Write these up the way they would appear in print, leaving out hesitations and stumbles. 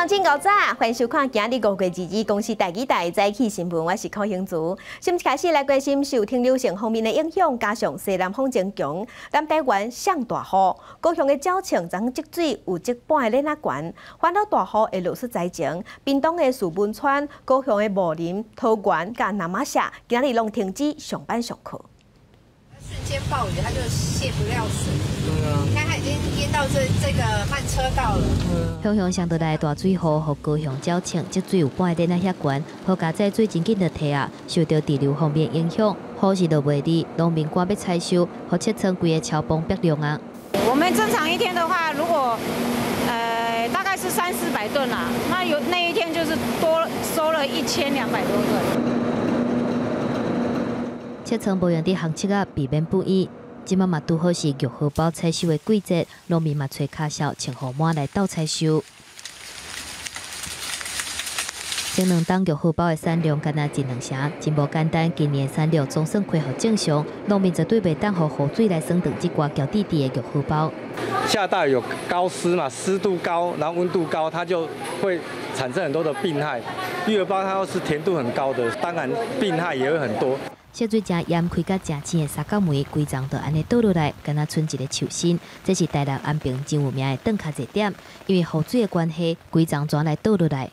鄉親古早，歡迎收看今日5月22公視第二台早起新聞，我是柯興竹。先開始來關心受停留性鋒面的影響，加上西南風增強，南台灣上大雨。高雄的鳥棲昨積水有一半的鏈仔懸，煩惱大雨會落出災情。屏東的樹文村、高雄的武林、桃園佮那瑪夏，今日攏停止上班上課。瞬間暴雨，它就泄不了水。對啊，你看它已經淹到這個慢車道了。雄雄上落來大水雨，予高雄鳥棲積水有半個鏈仔遐懸，好佳哉水真緊就退啊。受著滯留鋒面影響，雨是落袂離，農民趕欲採收，予七層規个超崩逼量啊。我們正常一天的話，如果大概是三四百噸啦，那有那一天就是多收了1200多噸。七層無用佇烘粟仔，避免不醫。這擺嘛拄好是玉荷包採收的季節，農民嘛揣跤數穿雨帽來鬥採收。前兩冬玉荷包的產量干焦一兩成，真無簡單。今年產量總算恢復正常，農民絕對袂等予雨水來損斷這寡嬌滴滴的玉荷包。下大雨有高濕嘛，濕度高，然後溫度高，它就會產生很多的病害。玉荷包它又是甜度很高的，當然病害也會很多。色水誠艷、開甲誠青的三角梅，規叢就按呢倒落來，敢若賰一個樹身。這是台南安平真有名的轉跤坐點，因為雨水的關係，規叢全來倒落來。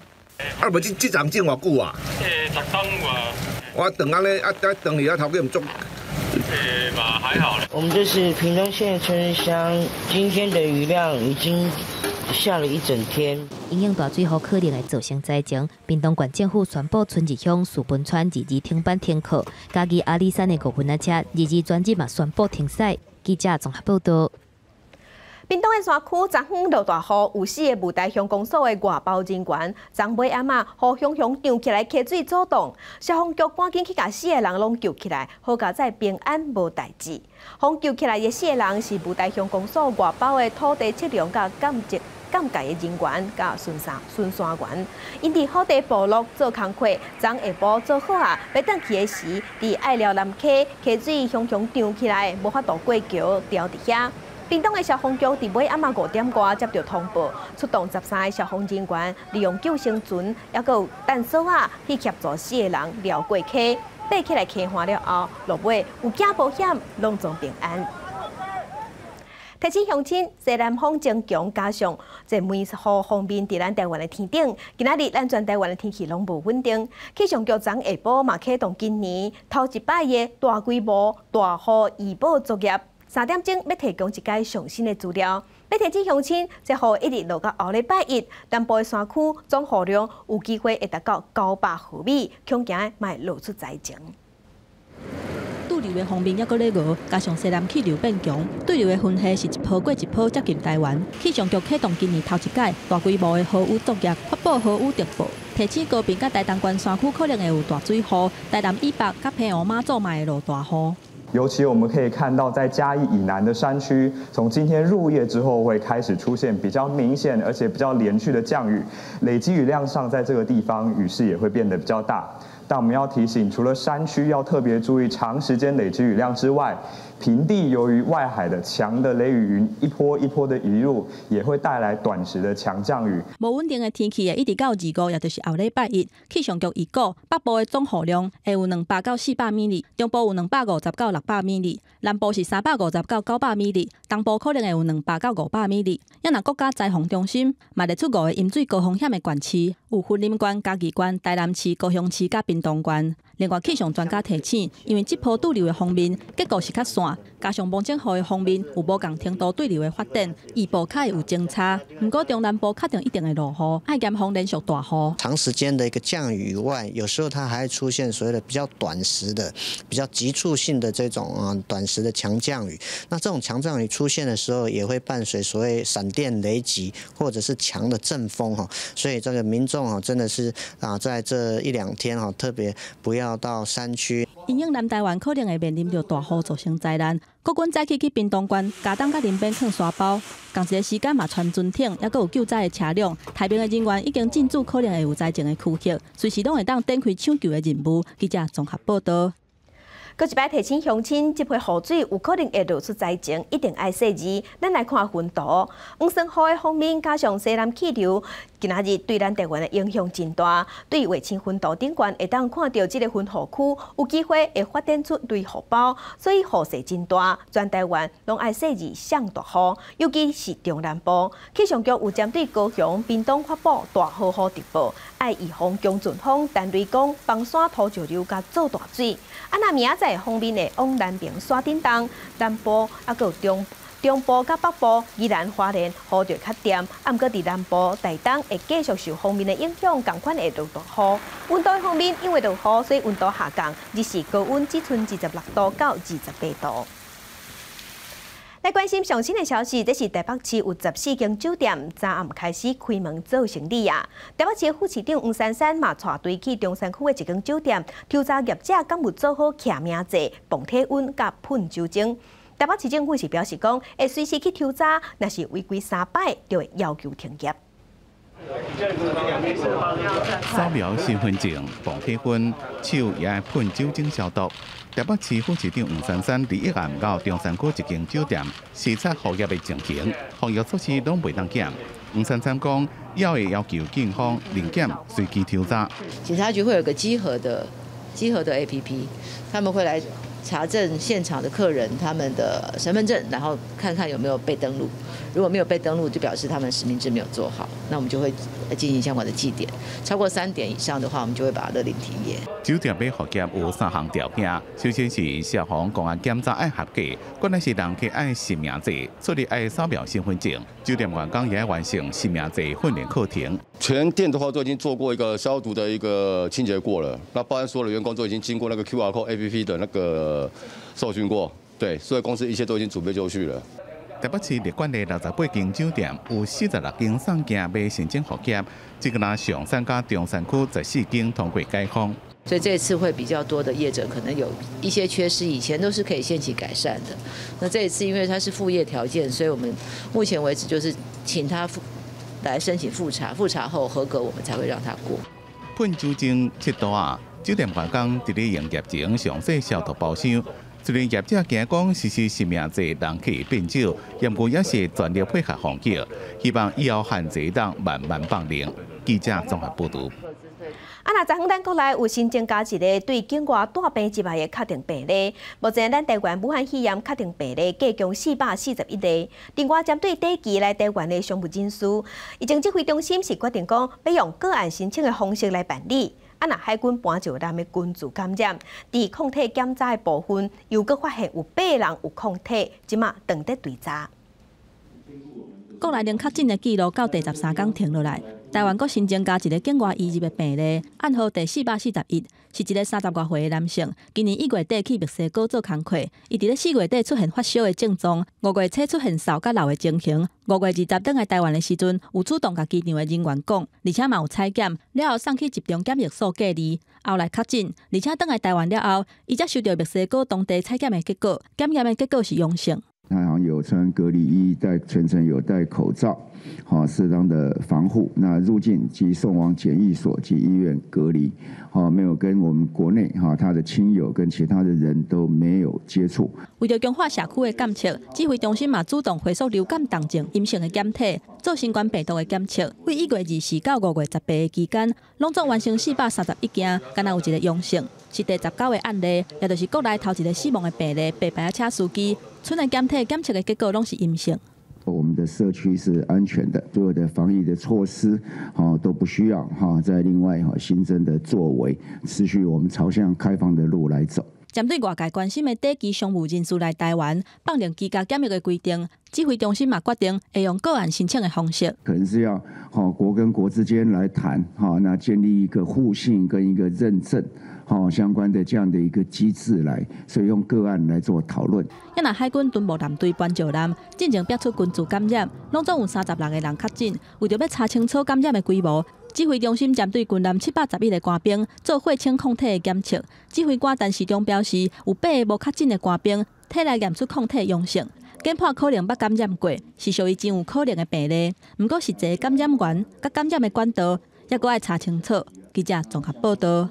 啊，無這叢種偌久啊？10冬有啊。我斷按呢，啊啊斷去啊頭家毋足。嘛還好。我們這是屏東縣春日鄉，今天的雨量已經下了一整天。因應大水雨可能會造成災情，屏東縣政府宣布春日鄉樹本村二二停班停課，嘉義阿里山的五分仔車二二全日嘛宣布停駛。記者綜合報道。屏東的山區昨昏落大雨，有四个霧台鄉公所的外包人員，昨尾暗仔，雨雄雄漲起來溪水阻擋，消防局趕緊去共四个人攏救起來，好佳哉平安無代誌。予救起來的四个人是霧台鄉公所外包的土地測量佮鑑界的人員佮巡山巡山員，𪜶佇好地部落做工課，昨下晡做好啊，欲轉去的時，佇隘寮南溪溪水雄雄漲起來，無法度過橋，牢佇遐。屏東的消防局佇尾暗仔5點外接著通報，出動13个消防人員，利用救生船，猶閣有彈索仔去協助四个人撩過溪，爬起來溪岸了後，落尾有驚無險，攏總平安。提醒鄉親，西南風增強，加上這梅雨鋒面佇咱台灣的天頂，今仔日咱全台灣的天氣攏無穩定。氣象局昨下晡嘛啟動今年頭一擺的大規模大雨預報作業。3點鐘欲提供一改上新的資料，欲提醒鄉親，這雨一直落到後禮拜一，南部的山區總雨量有機會會達到900毫米，恐驚會落出災情。對流的鋒面猶閣咧熬，加上西南氣流變強，對流的雲系是一波過一波接近台灣。氣象局啟動今年頭一改大規模的豪雨作業，發布豪雨特報，提醒高屏佮台東縣山區可能會有大水雨，台南以北佮澎湖馬祖嘛會落大雨。尤其我們可以看到，在嘉義以南的山區，從今天入夜之後，會開始出現比較明顯而且比較連續的降雨，累積雨量上，在這個地方雨勢也會變得比較大。但我們要提醒，除了山區要特別注意長時間累積雨量之外，平地由於外海的強的雷雨雲一波一波的移入，也會帶來短時的強降雨。無穩定的天氣會一直到25，也就是後禮拜一。氣象局預估北部的總雨量會有200到400米里，中部有250到600米里，南部是350到900米里，東部可能會有200到500米里。也若國家災防中心嘛列出五个淹水高風險的縣市，有雲林縣、嘉義縣、台南市、高雄市佮屏東縣。另外，氣象專家提醒，因為這波對流的鋒面結構是較散，加上網狀雨的鋒面有無仝程度對流的發展，預報較會有增差。毋過中南部確定一定會落雨，愛嚴防連續大雨。長時間的一個降雨以外，有時候它還會出現所謂的比較短時的、比較急促性的這種啊短時的強降雨。那這種強降雨出現的時候，也會伴隨所謂閃電雷擊或者是強的陣風哈。所以這個民眾啊，真的是啊，在這一兩天哈，特別不要到山區。因應南台灣可能會面臨著大雨造成災難，國軍早起去屏東縣佳冬佮林邊囥沙包，仝一个時間嘛傳船艇，猶閣有救災的車輛，台面的人員已經進駐可能會有災情的區域，隨時攏會當展開搶救的任務。記者綜合報道。閣一擺提醒鄉親，這批雨水有可能會落出災情，一定愛細膩。咱來看雲圖，黃酸雨的鋒面加上西南氣流，今仔日對咱台灣的影響真大。對衛星雲圖頂懸會當看著這个雲雨區，有機會會發展出雷雨胞，所以雨勢真大。全台灣攏愛細膩上大雨，尤其是中南部。氣象局有針對高雄、屏東發布大豪雨特報，愛預防強陣風、陳雷光、崩山土石流佮做大水。啊，若明仔載鋒面會往南爿山頂動，南部啊，閣有中中部佮北部，宜蘭花蓮雨就較恬，啊，毋過佇南部、台東會繼續受鋒面的影響，仝款會落大雨。溫度方面，因為落雨，所以溫度下降，日時高溫只賰26度到28度。來關心上新的消息，這是台北市有14間酒店昨暗開始開門做生理啊。台北市副市長黃珊珊嘛帶隊去中山區的一間酒店抽查業者敢有做好記名制、磅體溫佮噴酒精。台北市政府是表示講，會隨時去抽查，若是違規三擺，就會要求停業。掃描身份證、磅體溫，手也愛噴酒精消毒。台北市副市長黃珊珊佇一暗到中山區一間酒店視察復業的情形，防疫措施攏袂當減。黃珊珊講，要會要求警方臨檢隨機抽查。警察局會有個稽核的 APP，他們會來查證現場的客人他們的身份證，然後看看有沒有被登錄。如果沒有被登錄，就表示他們實名制沒有做好，那我們就會進行相關的記點。超過3點以上的話，我們就會把它勒令停業。酒店欲復業有三項條件，首先是消防公安檢查愛合格，閣來是人客愛實名制，出入愛掃描身份證。酒店員工也愛完成實名制訓練課程。全店的話都已經做過一個消毒的一個清潔過了，那包含所有的員工都已經經過那個 QR code APP 的那個受訓過，對，所以公司一切都已經準備就緒了。台北市列管的68間酒店，有46間送件欲申請復業，這個若上山佮中山區14間通過解封。所以這次會比較多的業者可能有一些缺失，以前都是可以限期改善的。那這一次因為它是復業條件，所以我們目前為止就是請他來申請複查，複查後合格，我們才會讓他過。噴酒精7度啊！酒店員工佇咧營業前詳細消毒包廂。雖然業者驚講實施實名制人客變少，不過也是全力配合防疫，希望以後限制當慢慢放寬。記者綜合報導。啊，若昨昏咱國內有新增加一个對境外帶病入來的確定病例，目前咱台灣武漢肺炎確定病例計共441例。另外，針對短期來台灣的商務人士，疫情指揮中心是決定講，欲用個案申請的方式來辦理。啊，若海軍搬石艦的群聚感染，佇抗體檢查的部分，又閣發現有八人有抗體，這馬當佇追查。國內零確診的記錄到第13天停落來。台灣閣新增加一个境外移入的病例，案號第441，是一个30外歲的男性。今年1月底去墨西哥做工課，伊佇咧4月底出現發燒的症狀，5月初出現嗽佮癟的情形。5月20轉來台灣的時陣，有主動共機場的人員講，而且嘛有採檢，了後送去集中檢疫所隔離。後來確診，而且轉來台灣了後，伊才收著墨西哥當地採檢的結果，檢驗的結果是陽性。他好像有穿隔離衣，戴全程有戴口罩，好適當的防護。那入境及送往檢疫所及醫院隔離，好沒有跟我們國內哈他的親友跟其他的人都沒有接觸。為著強化社區的監測，指揮中心嘛主動回溯流感重症陰性的檢體，做新冠病毒的檢測。對1月24到5月18的期間，攏總完成431件，敢若有一个陽性，是第19個案例，也就是國內頭一个死亡的病例。白牌車司機，賰的檢體檢測的結果攏是陰性。我們的社區是安全的，所有的防疫的措施，都不需要再另外新增的作為，持續我們朝向開放的路來走。針對外界關心的短期商務人士來台灣，放寬居家檢疫的規定，指揮中心嘛決定會用個案申請的方式。可能是要國跟國之間來談，那建立一個互信跟一個認證，相關的這樣的一個機制來，所以用個案來做討論。也若海軍敦睦艦隊搬石艦進前爆出群聚感染，攏總有36個人確診，為著欲查清楚感染的規模，指揮中心針對軍艦711個官兵做血清抗體的檢測。指揮官陳時中表示，有八个無確診的官兵體內驗出抗體陽性，研判可能捌感染過，是屬於真有可能的病例。毋過實際感染源佮感染的管道，猶閣愛查清楚。記者綜合報導。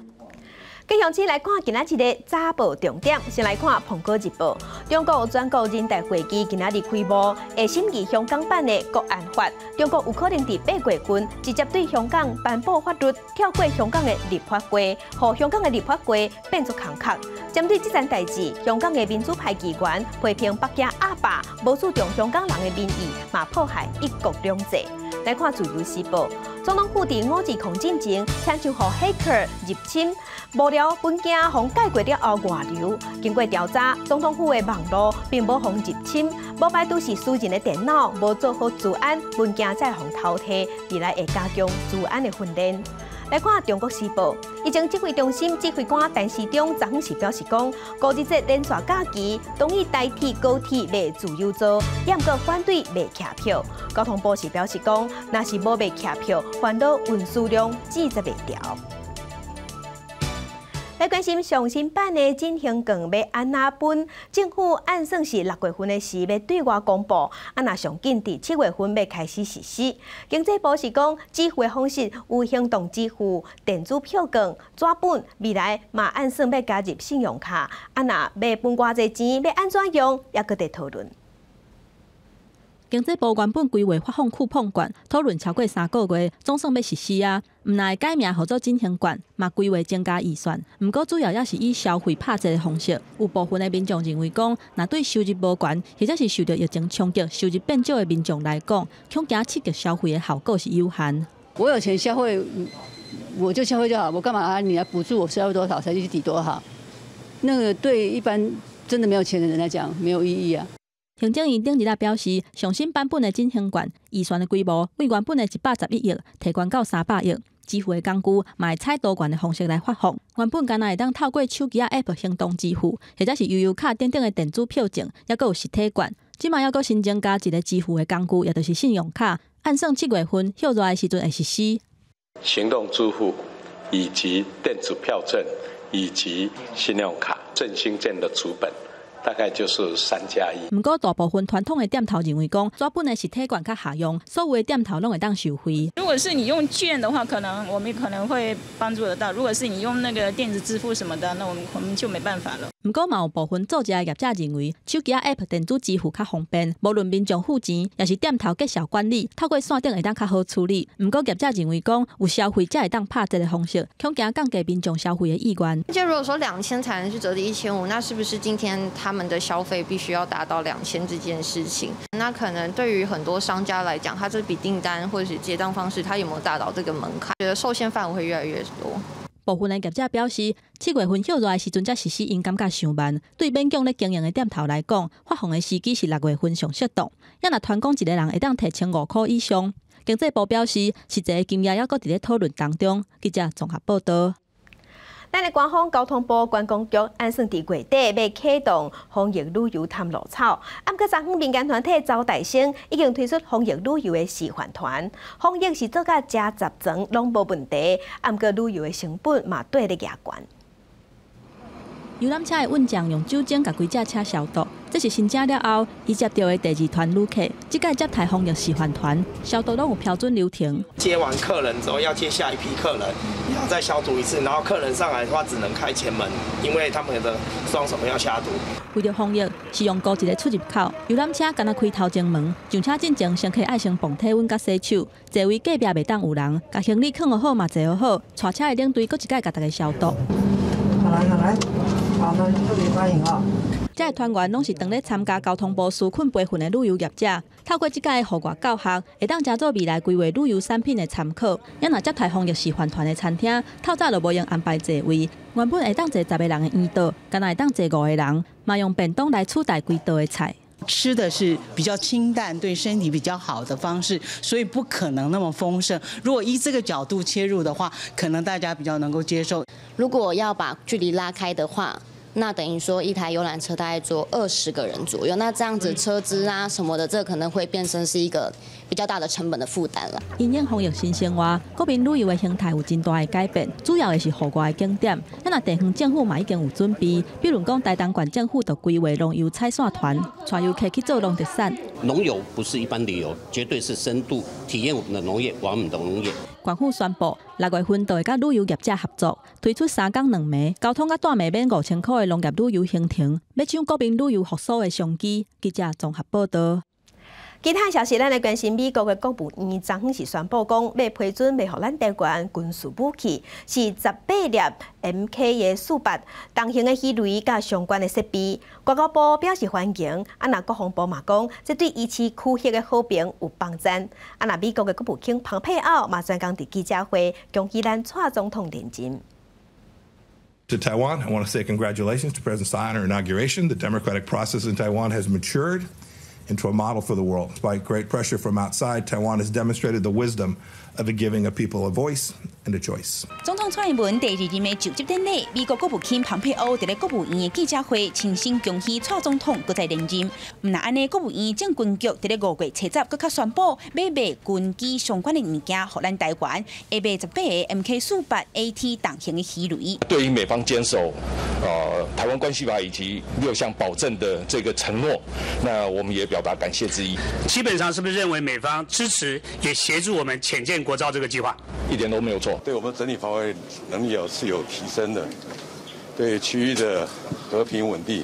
繼继续来看今仔日的早报重点，先来看《苹果日报》。中國全國人大會議今仔日開幕，會審議香港版的國安法。中國有可能佇8月份直接對香港頒布法律，跳過香港的立法會，予香港的立法會變作空殼。針對這件代誌，香港的民主派議員批評北京鴨霸，無注重香港人的民意，嘛破壞一國兩制。來看《自由時報》，總統府佇520進前，親像予黑客入侵，無聊文件予蓋過了後外流。經過調查，總統府的網路並無予入侵，無排除是私人的電腦無做好資安，文件才會予偷提。未來會加強資安的訓練。來看《中國時報》，疫情指揮中心指揮官陳時中昨昏時表示講，五日節連續假期同意代替高鐵賣自由座，毋過反對賣車票。交通部是表示講，若是無賣車票，煩惱運輸量接袂牢。來關心上新版的振興券欲按怎分？政府按算是6月份的時欲對外公布，啊，若上緊佇7月份欲開始實施。經濟部是講，支付的方式有行動支付、電子票券、紙本，未來嘛按算欲加入信用卡。啊，若欲分偌濟錢，欲按怎用，猶閣佇討論。經濟部原本規劃發放쿠폰券，討論超過3個月，總算欲實施啊！毋但會改名號做振興券，嘛規劃增加預算。毋過主要猶是以消費拍折的方式。有部分的民眾認為講，若對收入無懸，或者是受著疫情衝擊、收入變少的民眾來講，恐驚刺激消費的效果是有限。我有錢消費，我就消費就好，我幹嘛啊？你來補助我消費多少才去抵多少？那個對一般真的沒有錢的人來講，沒有意義啊。行政院頂日仔表示，上新版本的振興券預算的規模，為原本的111億提懸到300億。支付的工具嘛會採多元的方式來發放。原本干焦會當透過手機仔 App 行動支付，或者是悠遊卡等等的電子票證，猶閣有實體券。這馬猶閣新增加一个支付的工具，也就是信用卡。按算7月份歇熱的時陣會實施。行動支付以及電子票證以及信用卡振興券的主本。大概就是3加1。毋過，大部分傳統的店頭認為講，紙本的實體券較合用，所有的店頭攏會當受惠。如果是你用券的話，可能我們可能會幫助得到；如果是你用那個電子支付什麼的，那我們就沒辦法了。毋過，嘛有部分做食的業者認為，手機仔 App 電子支付較方便，無論民眾付錢，抑是店頭績效管理，透過線頂會當較好處理。毋過，業者認為講，有消費者會當拍折的方式，恐驚降低民眾消費的意願。就如果說2000才能去折抵1500，那是不是今天他們的消費必須要達到兩千這件事情？那可能對於很多商家來講，他這筆訂單或者是結帳方式，他有沒有達到這個門檻？覺得受限範圍會越來越多。部分的業者表示，7月份歇熱的時陣才實施，𪜶感覺傷慢。對勉強咧經營的店頭來講，發放的時機是6月份上適當。猶若團講一个人會當提1500箍以上。經濟部表示，實際的金額猶閣佇咧討論當中。記者綜合報道。咱的官方交通部觀光局按算佇月底欲啟動防疫旅遊探路草，毋過昨昏民間團體周大生已經推出防疫旅遊的示範團，防疫是做甲誠十全攏無問題，毋過旅遊的成本嘛綴咧額懸。遊覽車的運將用酒精共規隻車消毒，這是申請了後，伊接著的第二團旅客，這擺接待防疫示範團，消毒攏有標準流程。接完客人之後，要接下一批客人，要再消毒一次，然後客人上來的話，只能開前門，因為他們的雙手要消毒。為著防疫，是用高一个出入口，遊覽車干焦開頭前門，上車進前，乘客愛先磅體溫佮洗手，座位隔壁袂當有人，共行李囥予好嘛坐予好，帶車的領隊閣一擺共大家消毒。好來好來。好，那特別歡迎啊！這个團員攏是當咧參加交通部紓困培訓的旅遊業者，透過這擺的戶外教學，會當成做未來規劃旅遊產品的參考。猶若接待防疫示範團的餐廳，透早就無閒安排座位，原本會當坐10個人的圓桌，干焦會當坐五個人，嘛用便當來取代規桌的菜。吃的是比較清淡，對身體比較好的方式，所以不可能那麼豐盛。如果以這個角度切入的話，可能大家比較能夠接受。如果要把距離拉開的話，那等於說一台遊覽車大概坐20個人左右，那這樣子車資啊什麼的，這可能會變成是一個比較大的成本的負擔了。因應防疫新生活，國民旅遊的形態有真大的改變，主要的是戶外的景點。咱若地方政府嘛已經有準備，比如講台東縣政府就規劃農遊踩線團，帶遊客去做農特產。農遊不是一般旅遊，絕對是深度體驗我們的農業，玩我們的農業。縣府宣布，6月份就會佮旅遊業者合作，推出3工2暝，交通佮住暝免5000箍的農業旅遊行程，欲搶國民旅遊復甦的商機。記者綜合報道。其他消息，咱來關心美國的國務院昨昏是宣布講，欲批准賣予咱台灣軍事武器，是18粒 MK 的48重型的魚雷佮相關的設備。外交部表示歡迎，啊，若國防部嘛講，這對維持區域的和平有幫助。啊，若美國的國務卿蓬佩奧嘛專工佇記者會恭喜咱蔡總統連任。 To Taiwan, I want to say congratulations to President Tsai on her inauguration. The democratic process in Taiwan has matured into a model for the world. Despite great pressure from outside, Taiwan has demonstrated the wisdom of giving a people a voice and a choice. 總統蔡英文第二任的就職典禮，美國國務卿蓬佩奧佇咧國務院的記者會，親身恭喜蔡總統閣再連任。毋但按呢，國務院政軍局佇咧5月70，閣較宣布欲賣軍機相關的物件，予咱台灣，會賣18個 MK48 AT 重型的魚雷。對於美方堅守台灣關係法以及六項保證的這個承諾，那我們也表達感謝之意。基本上是不是認為美方支持也協助我們潛艦國造這個計劃？一點都沒有錯。對我們整體防衛能力有是有提升的，對區域的和平穩定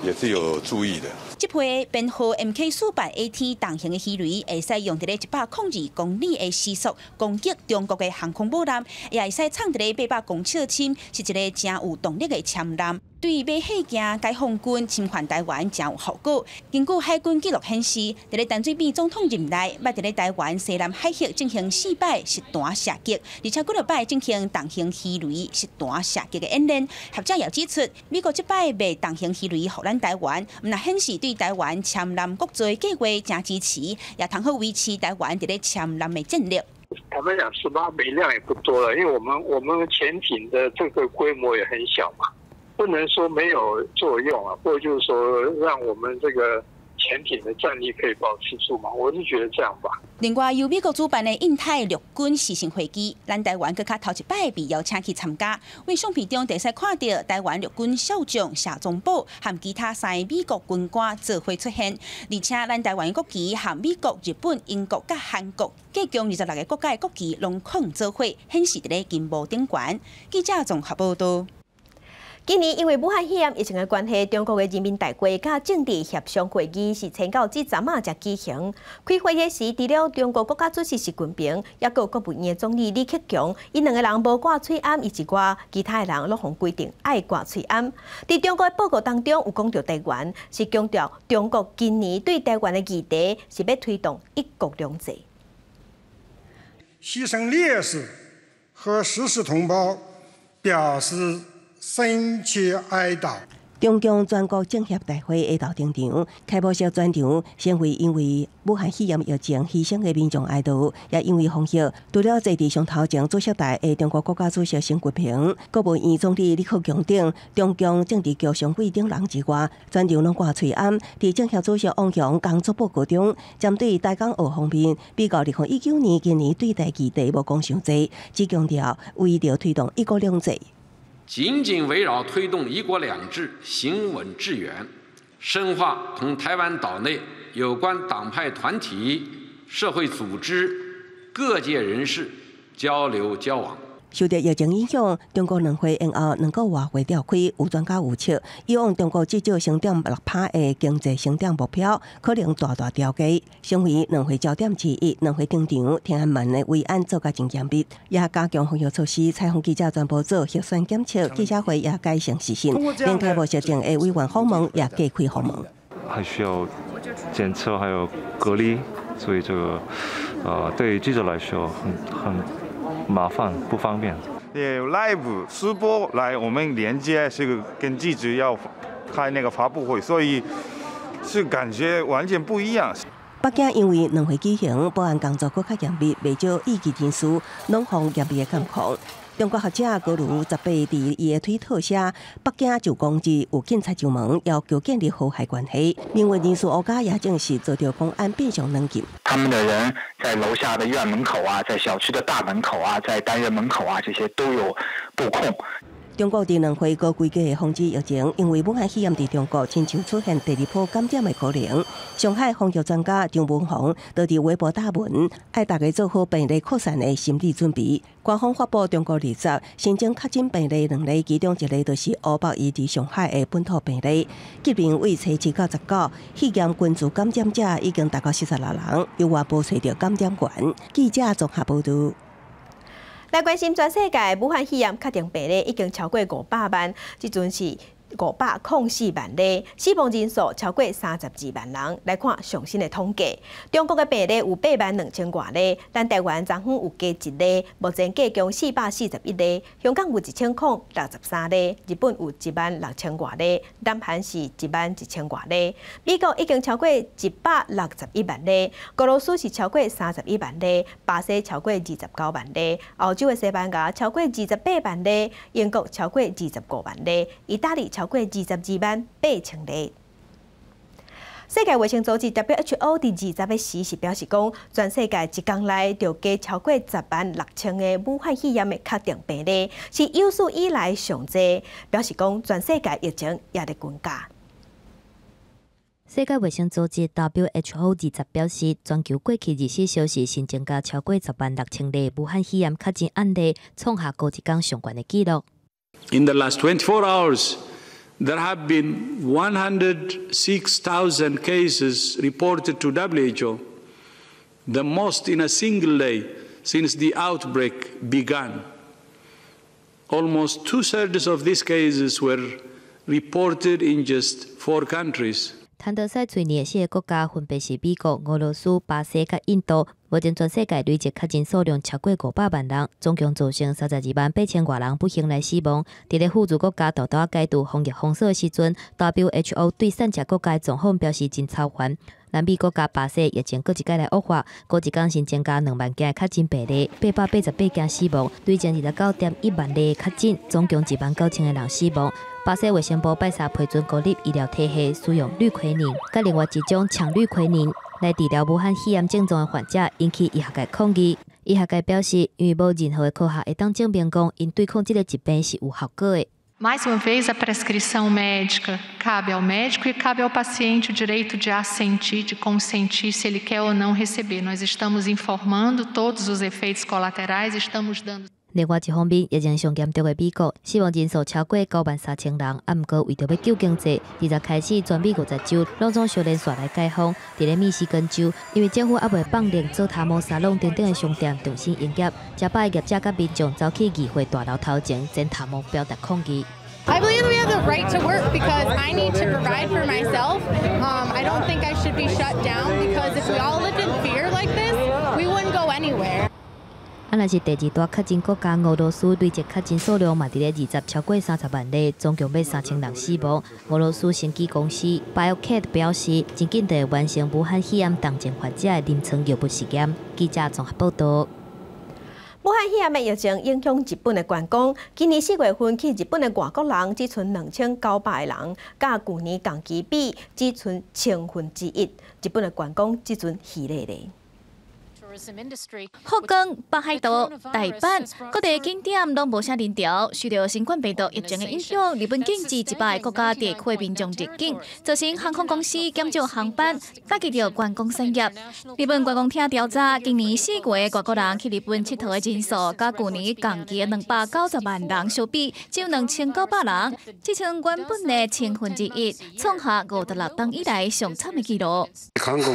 也是有助益的。這批編號 MK48 AT 重型的魚雷，會使用佇咧102公里的時速攻擊中國的航空母艦，也會使藏佇咧800公尺深，是一个誠有動力的潛艦。對欲火行解放軍侵犯台灣誠有效果。根據海軍記錄顯示，佇咧陳水扁總統任內，捌佇咧台灣西南海域進行四擺實彈射擊，而且幾落擺進行重型魚雷實彈射擊的演練。學者也指出，美國這擺賣重型魚雷予咱台灣，毋但顯示對台灣潛艦國造計劃誠支持，也通好維持台灣佇咧潛艦的戰力。坦白講，18枚量也不多了，因為我們潛艇的這個規模也很小嘛。不能說沒有作用啊，或者就是說讓我們這個潛艇的戰力可以保持住嘛，我是覺得這樣吧。另外，由美國主辦的印太陸軍視訊會議，咱台灣閣較頭一擺被邀請去參加。佇相片中，會使看著台灣陸軍少將謝宗寶和其他三个美國軍官做伙出現，而且咱台灣國旗和美國、日本、英國佮韓國，計共26个國家的國旗攏囥做伙，顯示佇咧金幕頂懸。記者綜合報道。今年因為武漢肺炎疫情的關係，中國的人民大會佮政治協商會議是延到這陣仔才舉行。開會的時，除了中國國家主席習近平，抑閣國務院的總理李克強，𪜶兩个人無掛喙罨，伊之外，其他的人攏予規定愛掛喙罨。佇中國的報告當中有講著台灣，是強調中國今年對台灣的議題是欲推動一國兩制。犧牲烈士和逝世同胞表示深切哀悼。中共全國政協大會下晝登場，開幕式全場先為因為武漢肺炎疫情犧牲的民眾哀悼，也因為防疫，除了坐佇上頭前主席台的中國國家主席習近平、國務院總理李克強等中共政治局常委等人之外，全場攏掛喙罨。佇政協主席王強工作報告中，針對台港澳方面，比較2019年今年對台議題無講傷濟，只強調為著推動一國兩制。緊緊圍繞推動一國兩制行穩致遠，深化同台灣島內有關黨派團體、社會組織、各界人士交流交往。受著疫情影響，中國兩會延後2個外月召開，有專家預測，以往中國至少成長6趴的經濟成長目標，可能大大調低，成為兩會焦點之一。兩會登場，天安門的維安做甲真嚴密，也加強防疫措施。採訪記者全部做核酸檢測，記者會也改成視訊，連開幕式前的委員訪問也隔開訪問。還需要檢測，還有隔離，所以這個，對記者來說很麻煩，不方便。 live 直播來，我們連接是跟記者要開那個發佈會，所以是感覺完全不一樣。北京因為兩會舉行，保安工作閣較嚴密，袂少異議人士攏予嚴密的監控。中國學者高瑜18佇伊的推特寫，北京就攻擊有警察上門要求建立和諧關係。民運人士烏家也證實遭著公安變相軟禁。他們的人在樓下的院門口啊，在小區的大門口啊，在單元門口啊，這些都有佈控。中國佇兩回高規格的防止疫情，因為武漢肺炎佇中國親像出現第二波感染的可能。上海防疫專家張文宏就佇微博打文，愛大家做好病例擴散的心理準備。官方發布中國20新增確診病例兩例，其中一例就是湖北移佇上海的本土病例。疾病為初7到19，肺炎群組感染者已經達到46人，猶原無揣著感染源。記者綜合報導。來關心全世界，武漢肺炎確定病例已經超過500萬，這陣是504萬例，死亡人數超過32萬人。來看上新的統計，中國的病例有8萬2千外例，咱台灣昨昏有加一例，目前計共441例。香港有1063例，日本有1萬6千外例，南韓是1萬1千外例。美國已經超過161萬例，俄羅斯是超過31萬例，巴西超過29萬例，歐洲的西班牙超過28萬例，英國超過25萬例，意大利超過22萬8千例。世界衛生組織 WHO 佇20的時是表示講，全世界一工內就加超過10萬6千个武漢肺炎的確定病例，是有史以來上濟。表示講，全世界疫情也佇增加。世界衛生組織 WHO 20表示，全球過去24小時新增加超過10萬6千例武漢肺炎確診案例，創下過一工上懸的紀錄。 In the last 24 hours, there have been 106,000 cases reported to WHO, the most in a single day since the outbreak began. Almost two-thirds of these cases were reported in just four countries. 譚德塞喙的四个國家分別是美國、俄羅斯、巴西佮印度。目前全世界累計確診數量超過500萬人，總共造成32萬8千外人不幸來死亡。佇咧富裕國家沓沓解除防疫封鎖的時陣，WHO 對散赤國家的狀況表示真操煩。南美國家巴西疫情閣一擺來惡化，過一工新增加2萬件確診病例，888件死亡，累計29.1萬例確診，總共1萬9千个人死亡。巴西衛生部拜三批准國立醫療體系使用氯喹寧，佮另外一種羥氯喹寧來治療武漢肺炎症狀的患者，引起醫學界抗議。醫學界表示，因為無任何的科學會當證明講，𪜶對抗這個疾病是有效果的。 Mais uma vez, a prescrição médica cabe ao médico e cabe ao paciente o direito de assentir, de consentir se ele quer ou não receber. Nós estamos informando todos os efeitos colaterais, estamos dando. 另外一方面，疫情上嚴重的美國，死亡人數超過9萬3千人。啊，毋過為著欲救經濟，20開始全美50州攏總相連紲來解封。佇咧密西根州，因為政府猶未放令做頭毛沙龍等等的商店重新營業，遮擺業者佮民眾走去議會大樓頭前剪頭毛表達抗議。 I believe we have the right to work because I need to provide for myself. I don't think I should be shut down because if we all lived in fear like this, we wouldn't go anywhere. 啊，若是第二大確診國家俄羅斯累計確診數量嘛，佇咧20超過30萬例，總共欲3000人死亡。俄羅斯生技公司 BioCat 表示，真緊就會完成武漢肺炎重症患者的臨床藥物實驗。記者綜合報導。武漢肺炎的疫情影響日本的觀光。今年4月份去日本的外國人只賰2900個人，佮舊年同期比只賰1/1000。日本的觀光這陣虛咧咧。福岡、北海道、大阪各地景點攏無啥人潮，受著新冠病毒疫情的影響，日本近100個國家地區民眾入境，造成航空公司減少航班，打擊著觀光產業。日本觀光廳調查，今年4月外國人去日本𨑨迌的人數，佮舊年同期290萬人相比，只有2900人，只賰原本的1/1000，創下56冬以來上慘的紀錄。韓國、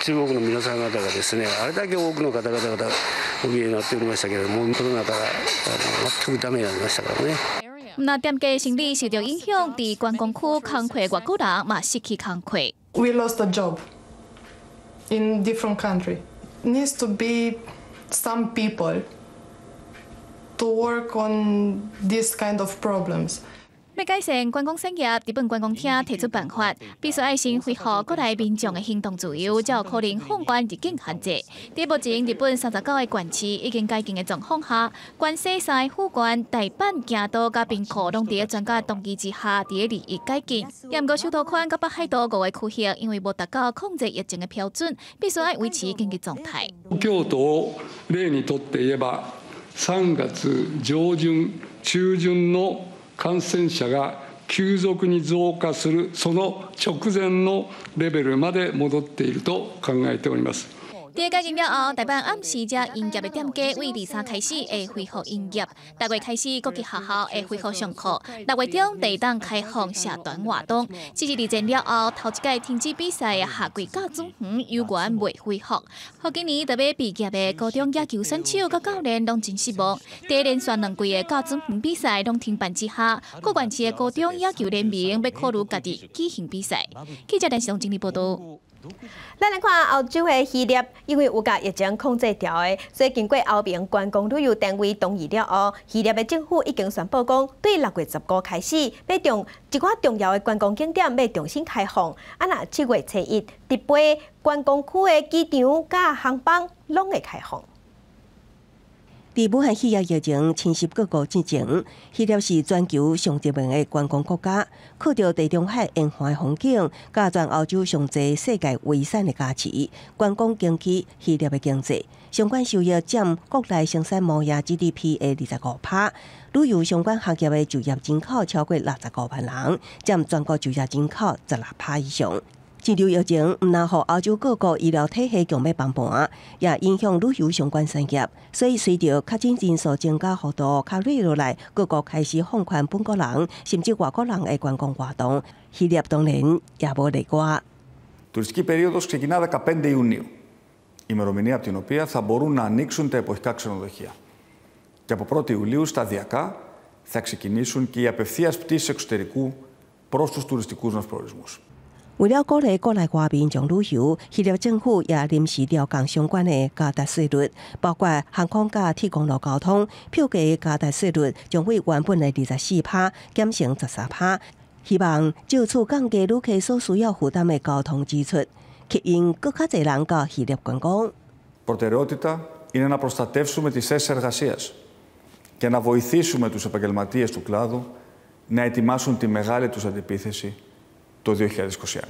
中國の皆さん方がですね、あれだけ多くの方々がお見えになっておりましたけれども、コロナから全くダメになりましたからね。那店家生理受著影響，佇觀光區工課外國人嘛失去工課。 We lost a job in different country. Needs to be some people to work on this kind of problems. 欲改善觀光產業，日本觀光廳提出辦法，必須愛先恢復國內民眾的行動自由，才有可能放寬入境限制。佇目前日本39个縣市已經解禁的狀況下，關西三个府縣、大阪、京都佮兵庫攏佇專家同意之下，佇21解禁。也毋過首都圈佮北海道5个區域，因為無達到控制疫情的標準，必須愛維持緊急狀態。京都を例にとって言えば、3月上旬、中旬の感染者が急速に増加するその直前のレベルまで戻っていると考えております。佇解禁了後，大阪暗時才營業的店家對23開始會恢復營業。6月開始，各級學校會恢復上課。6月中，會當開放社團活動。只是二戰了後，頭一屆停止比賽的夏季甲子園猶原未恢復。予今年就欲畢業的高中野球選手佮教練攏真失望。佇連續兩季的甲子園比賽攏停辦之下，各縣市的高中野球聯盟欲考慮家己舉行比賽。記者連續整理報道。咱來看歐洲的希臘，因為有共疫情控制牢的，所以經過歐盟觀光旅遊單位同意了後，希臘的政府已經宣布講，對6月15開始，欲將一寡重要的觀光景點欲重新開放。啊，若7月初一，直飛觀光區的機場佮航班攏會開放。佇武漢肺炎疫情侵襲各國之前，希臘是全球上熱門的觀光國家，靠著地中海沿岸的風景，佮全歐洲上濟世界遺產的加持，觀光經濟希臘的經濟相關收益佔國內生產毛額 GDP 的25%，旅遊相關行業的就業人口超過65萬人，佔全國就業人口16%以上。這場疫情毋但予歐洲各國醫療體系強欲崩盤，也影響旅遊相關產業。所以隨著確診人數增加幅度較弱落來，各國開始放寬本國人甚至外國人的觀光活動。希臘當然也無例外。 Τουριστική περίοδος ξεκινά 15 Ιουνίου, ημερομηνία από την οποία θα μπορούν να ανοίξουν τα εποχικά ξενοδοχεία. Και από 1η Ιουλίου σταδιακά θα ξεκινήσουν και οι απευθείας πτήσεις εξωτερικού προς τους τουριστικούς μας προορισμούς. 為了鼓勵國內外民眾旅遊，希臘政府也臨時調降相關的加值稅率，包括航空佮鐵公路交通票價加值稅率將會原本的24%減成13%，希望藉此降低旅客所需要負擔的交通支出，吸引閣較濟人到希臘觀光。 Προτεραιότητα είναι να προστατεύσουμε τις θέσεις εργασίας και να βοηθήσουμε τους επαγγελματίες του κλάδου να ετοιμάσουν τη μεγάλη τους αντιπίθεση το 2021.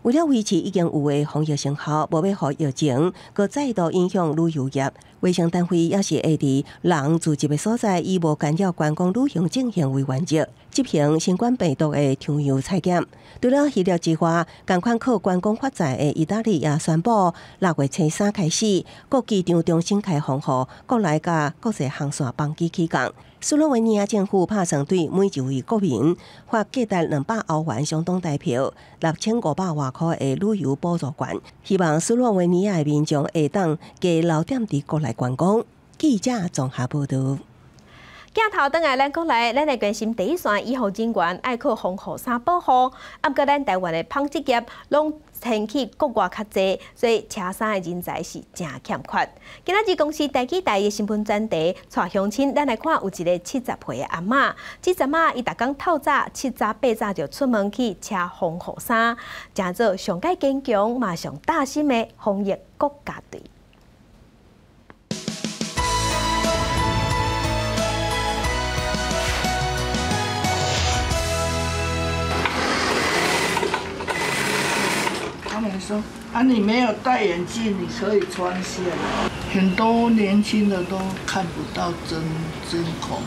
為了維持已經有的防疫成效，無欲予疫情閣再度影響旅遊業，衛生單位也是會佇人聚集的所在，以無干擾觀光旅行進行為原則，執行新冠病毒的抽樣採檢。除了希臘之外，仝款靠觀光發財的意大利也宣布，6月初三開始，各機場重新開放，予國內佮國際航線班機起降。斯洛文尼亞政府拍算對每一位國民發價值200歐元相當台票6500外箍的旅遊補助券，希望斯洛文尼亞的民眾會當加留踮佇國內觀光。記者綜合報導。鏡頭轉來咱國內，咱來關心第一線醫護人員愛靠防護衫保護。啊，毋過咱台灣的紡織業攏遷去國外較濟，所以車衫的人才是誠欠缺。今仔日公視台語台的新聞專題，帶鄉親，咱來看有一个70歲的阿嬤，這陣仔伊逐工透早7早8早就出門去車防護衫，成做上蓋堅強嘛上貼心的防疫國家隊。他們說：啊，你沒有戴眼鏡，你可以穿線。很多年輕的都看不到針針孔。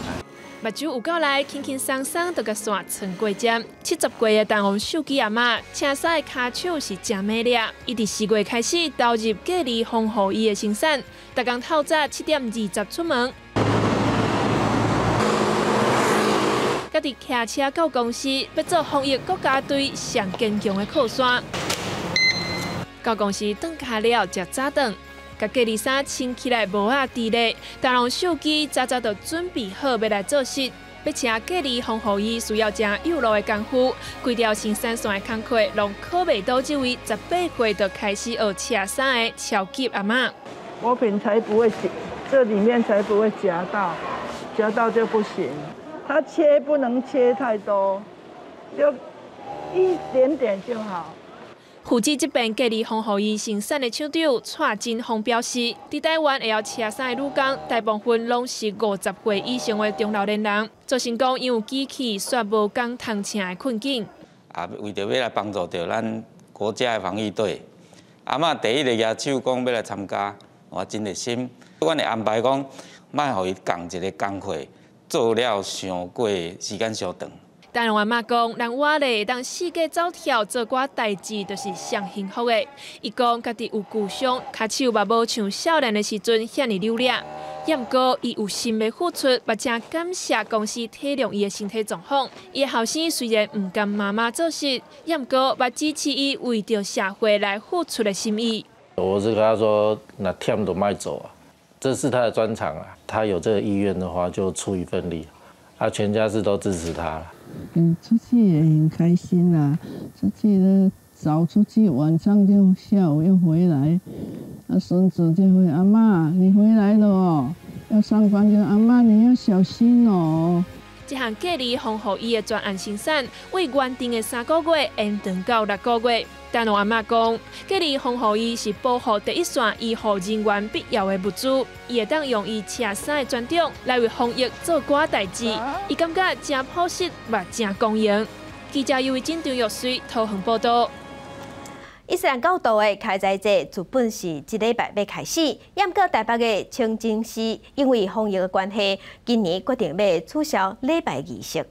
目睭有夠力，輕輕鬆鬆就共線穿過針。70歲的陳王秀姬阿嬤，車衫的跤手是誠美麗。伊佇4月開始投入隔離防護衣的生產，逐工透早7點20出門，家己騎車到公司，欲做防疫國家隊上堅強的靠山。到公司轉跤了，食早頓，共隔離衫穿起來帽仔佇咧，陳王秀姬早早就準備好欲來做事，欲車隔離防護衣需要誠幼路的功夫，規條生產線的工課攏靠袂倒這位18歲就開始學車衫的超級阿嬤。我品才不會夾，這裡面才不會夾到，夾到就不行。他切不能切太多，就一點點就好。負責這邊隔離防護衣生產的廠長蔡金峰表示，佇台灣會曉車衫的女工，大部分攏是50歲以上的中老年人，造成講因有機器煞無工通請的困境。啊，為著欲來幫助著咱國家的防疫隊，阿嬤第一个舉手講欲來參加，我真熱心。阮會安排講，莫予伊仝一个工課做了傷過時間傷長。但阿嬤講，人活咧會當四界走跳做寡代誌，就是上幸福的。伊講家己有舊傷，跤手嘛無像少年的時陣遐爾溜掠。也毋過，伊有心欲付出，嘛誠感謝公司體諒伊的身體狀況。伊的後生雖然毋甘媽媽做事，也毋過嘛支持伊為著社會來付出的心意。我是跟他說，若忝就莫做啊，這是他的專長啊，他有這個意願的話，就出一份力。啊，全家是都支持他。嗯，出去也很開心啦，出去呢，早出去，晚上就下午又回來，啊，孫子就會阿嬤，你回來了哦，要上班就阿嬤你要小心哦。這項隔離防護衣的專案生產，為原定的3個月延長到6個月。但阿嬤講，隔離防護衣是保護第一線醫護人員必要的物資，伊會當用伊車衫的專長來為防疫做寡代誌，伊感覺誠樸實，嘛誠光榮。記者尤維真、張玉水桃園報道。伊斯蘭教徒的開齋節原本是這禮拜欲開始，毋過台北的清真寺因為防疫的關係，今年決定欲取消禮拜儀式。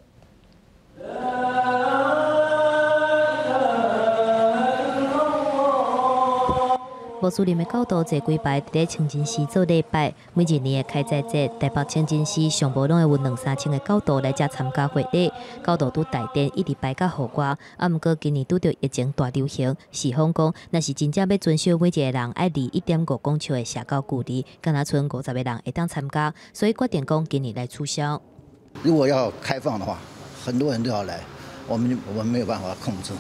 穆斯林的教徒坐幾排佇咧清真寺做禮拜，每一年的開齋節，台北清真寺上無攏會有兩三千个教徒來遮參加會禮。教徒拄大殿一直排到戶外，啊，毋過今年拄著疫情大流行，寺方講，若是真正欲遵守每一個人愛離1.5公尺的社交距離，敢若賰50個人會當參加，所以決定講今年來取消。如果要開放的話，很多人都要來，我們沒有辦法控制。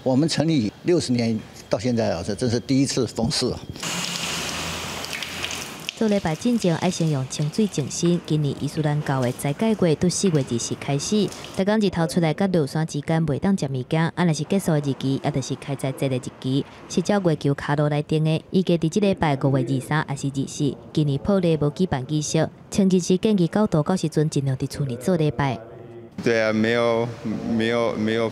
我們成立60年到現在啊，這真是第一次封寺。做禮拜進前愛先用清水淨身。今年伊斯蘭教的齋戒月佇4月20日開始，逐工日頭出來佮落山之間袂當食物件，啊，若是結束的日期，也就是開齋節的日期，是照月球跤路來定的。預計佇這禮拜5月23抑是24。今年破例無舉辦儀式，清真寺建議教徒到時陣盡量佇厝內做禮拜。對啊，沒有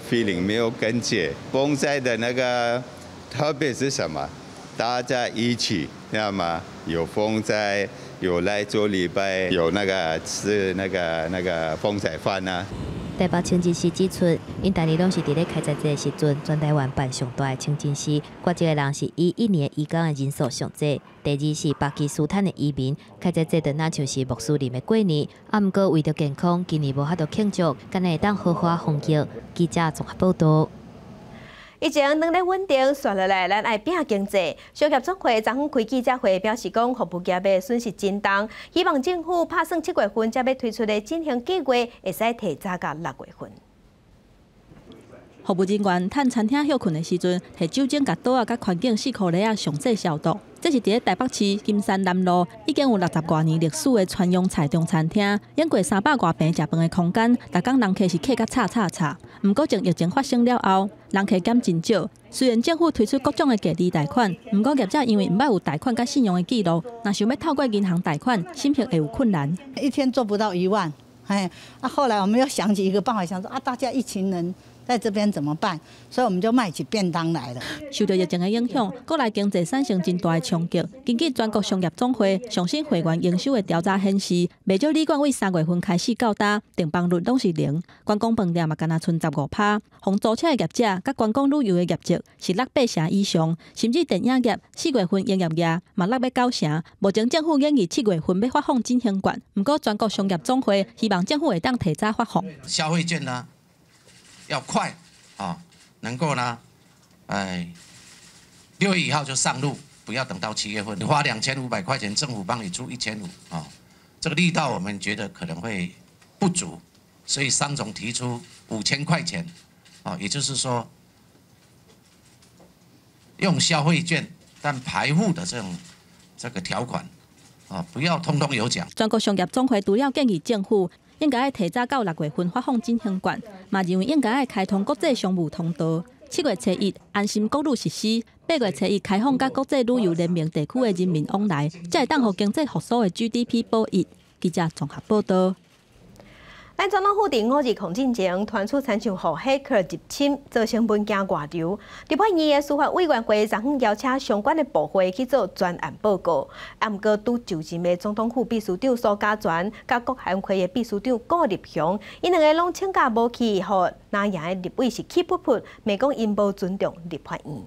feeling，沒有感覺。封齋的那個特別是什麼？大家一起，知道嗎？有封齋，有來做禮拜，有那個吃那個封齋飯啊。台北清真寺指出，𪜶逐年攏是佇咧開齋節的時陣，全台灣辦上大的清真寺，決籍的人是以一年移工的人數上濟。第二是巴基斯坦的移民，開齋節就若像是穆斯林的過年，啊，毋過為著健康，今年無法度慶祝，干焦會當好好防疫。記者綜合報導。疫情轉咧穩定，紲落來，咱愛拼經濟。商業總會昨昏開記者會，表示講服務業的損失真重，希望政府拍算7月份才欲推出的振興計劃，會使提早到6月份。服務人員趁餐廳歇睏的時陣，提酒精共桌仔佮環境四箍犁仔詳細消毒。這是佇咧台北市金山南路已經有60外年歷史的川揚菜中餐廳，用過300外坪食飯的空間，逐工人客是客甲吵吵吵。毋過從疫情發生了後，人客減真少。雖然政府推出各種的隔離貸款，毋過業者因為毋捌有貸款佮信用的記錄，若想欲透過銀行貸款，審核會有困難。一天做不到1萬，哎，啊，後來我們又想起一個辦法，想說啊，大家一群人在這邊怎麼辦？所以我們就賣起便當來了。受到疫情的影響，國內經濟產生真大的衝擊。根據全國商業總會上新會員營收的調查顯示，袂少旅館為3月份開始到今，訂房率攏是零，觀光飯店嘛干焦賰15%。予租車的業者佮觀光旅遊的業績是落八成以上，甚至電影業4月份營業額嘛落欲九成。目前政府建議7月份欲發放振興券，毋過全國商業總會希望政府會當提早發放消費券呢。要快啊，能夠呢，哎，6月1號就上路，不要等到7月份。你花2500塊錢，政府幫你出1500啊，這個力道我們覺得可能會不足，所以商總提出5000塊錢，啊，也就是說用消費券但排富的這種這個條款，啊，不要通通有獎。全國商業總會除了建議政府應該愛提早到6月份發放振興券，嘛認為應該愛開通國際商務通道。7月初1安心國旅實施，8月初1開放佮國際旅遊聯盟地區的人民往來，才會當予經濟復甦的 GDP 補一。記者綜合報道。咱總統府佇五二零進前傳出親像予黑客入侵，造成文件外流。立法院的司法委員會昨昏邀請相關的部會去做專案報告。啊，毋過拄就任的總統府秘書長蘇嘉全，佮國安會的秘書長顧立雄，𪜶兩个攏請假無去，予藍營的立委是氣噗噗，罵講𪜶無尊重立法院。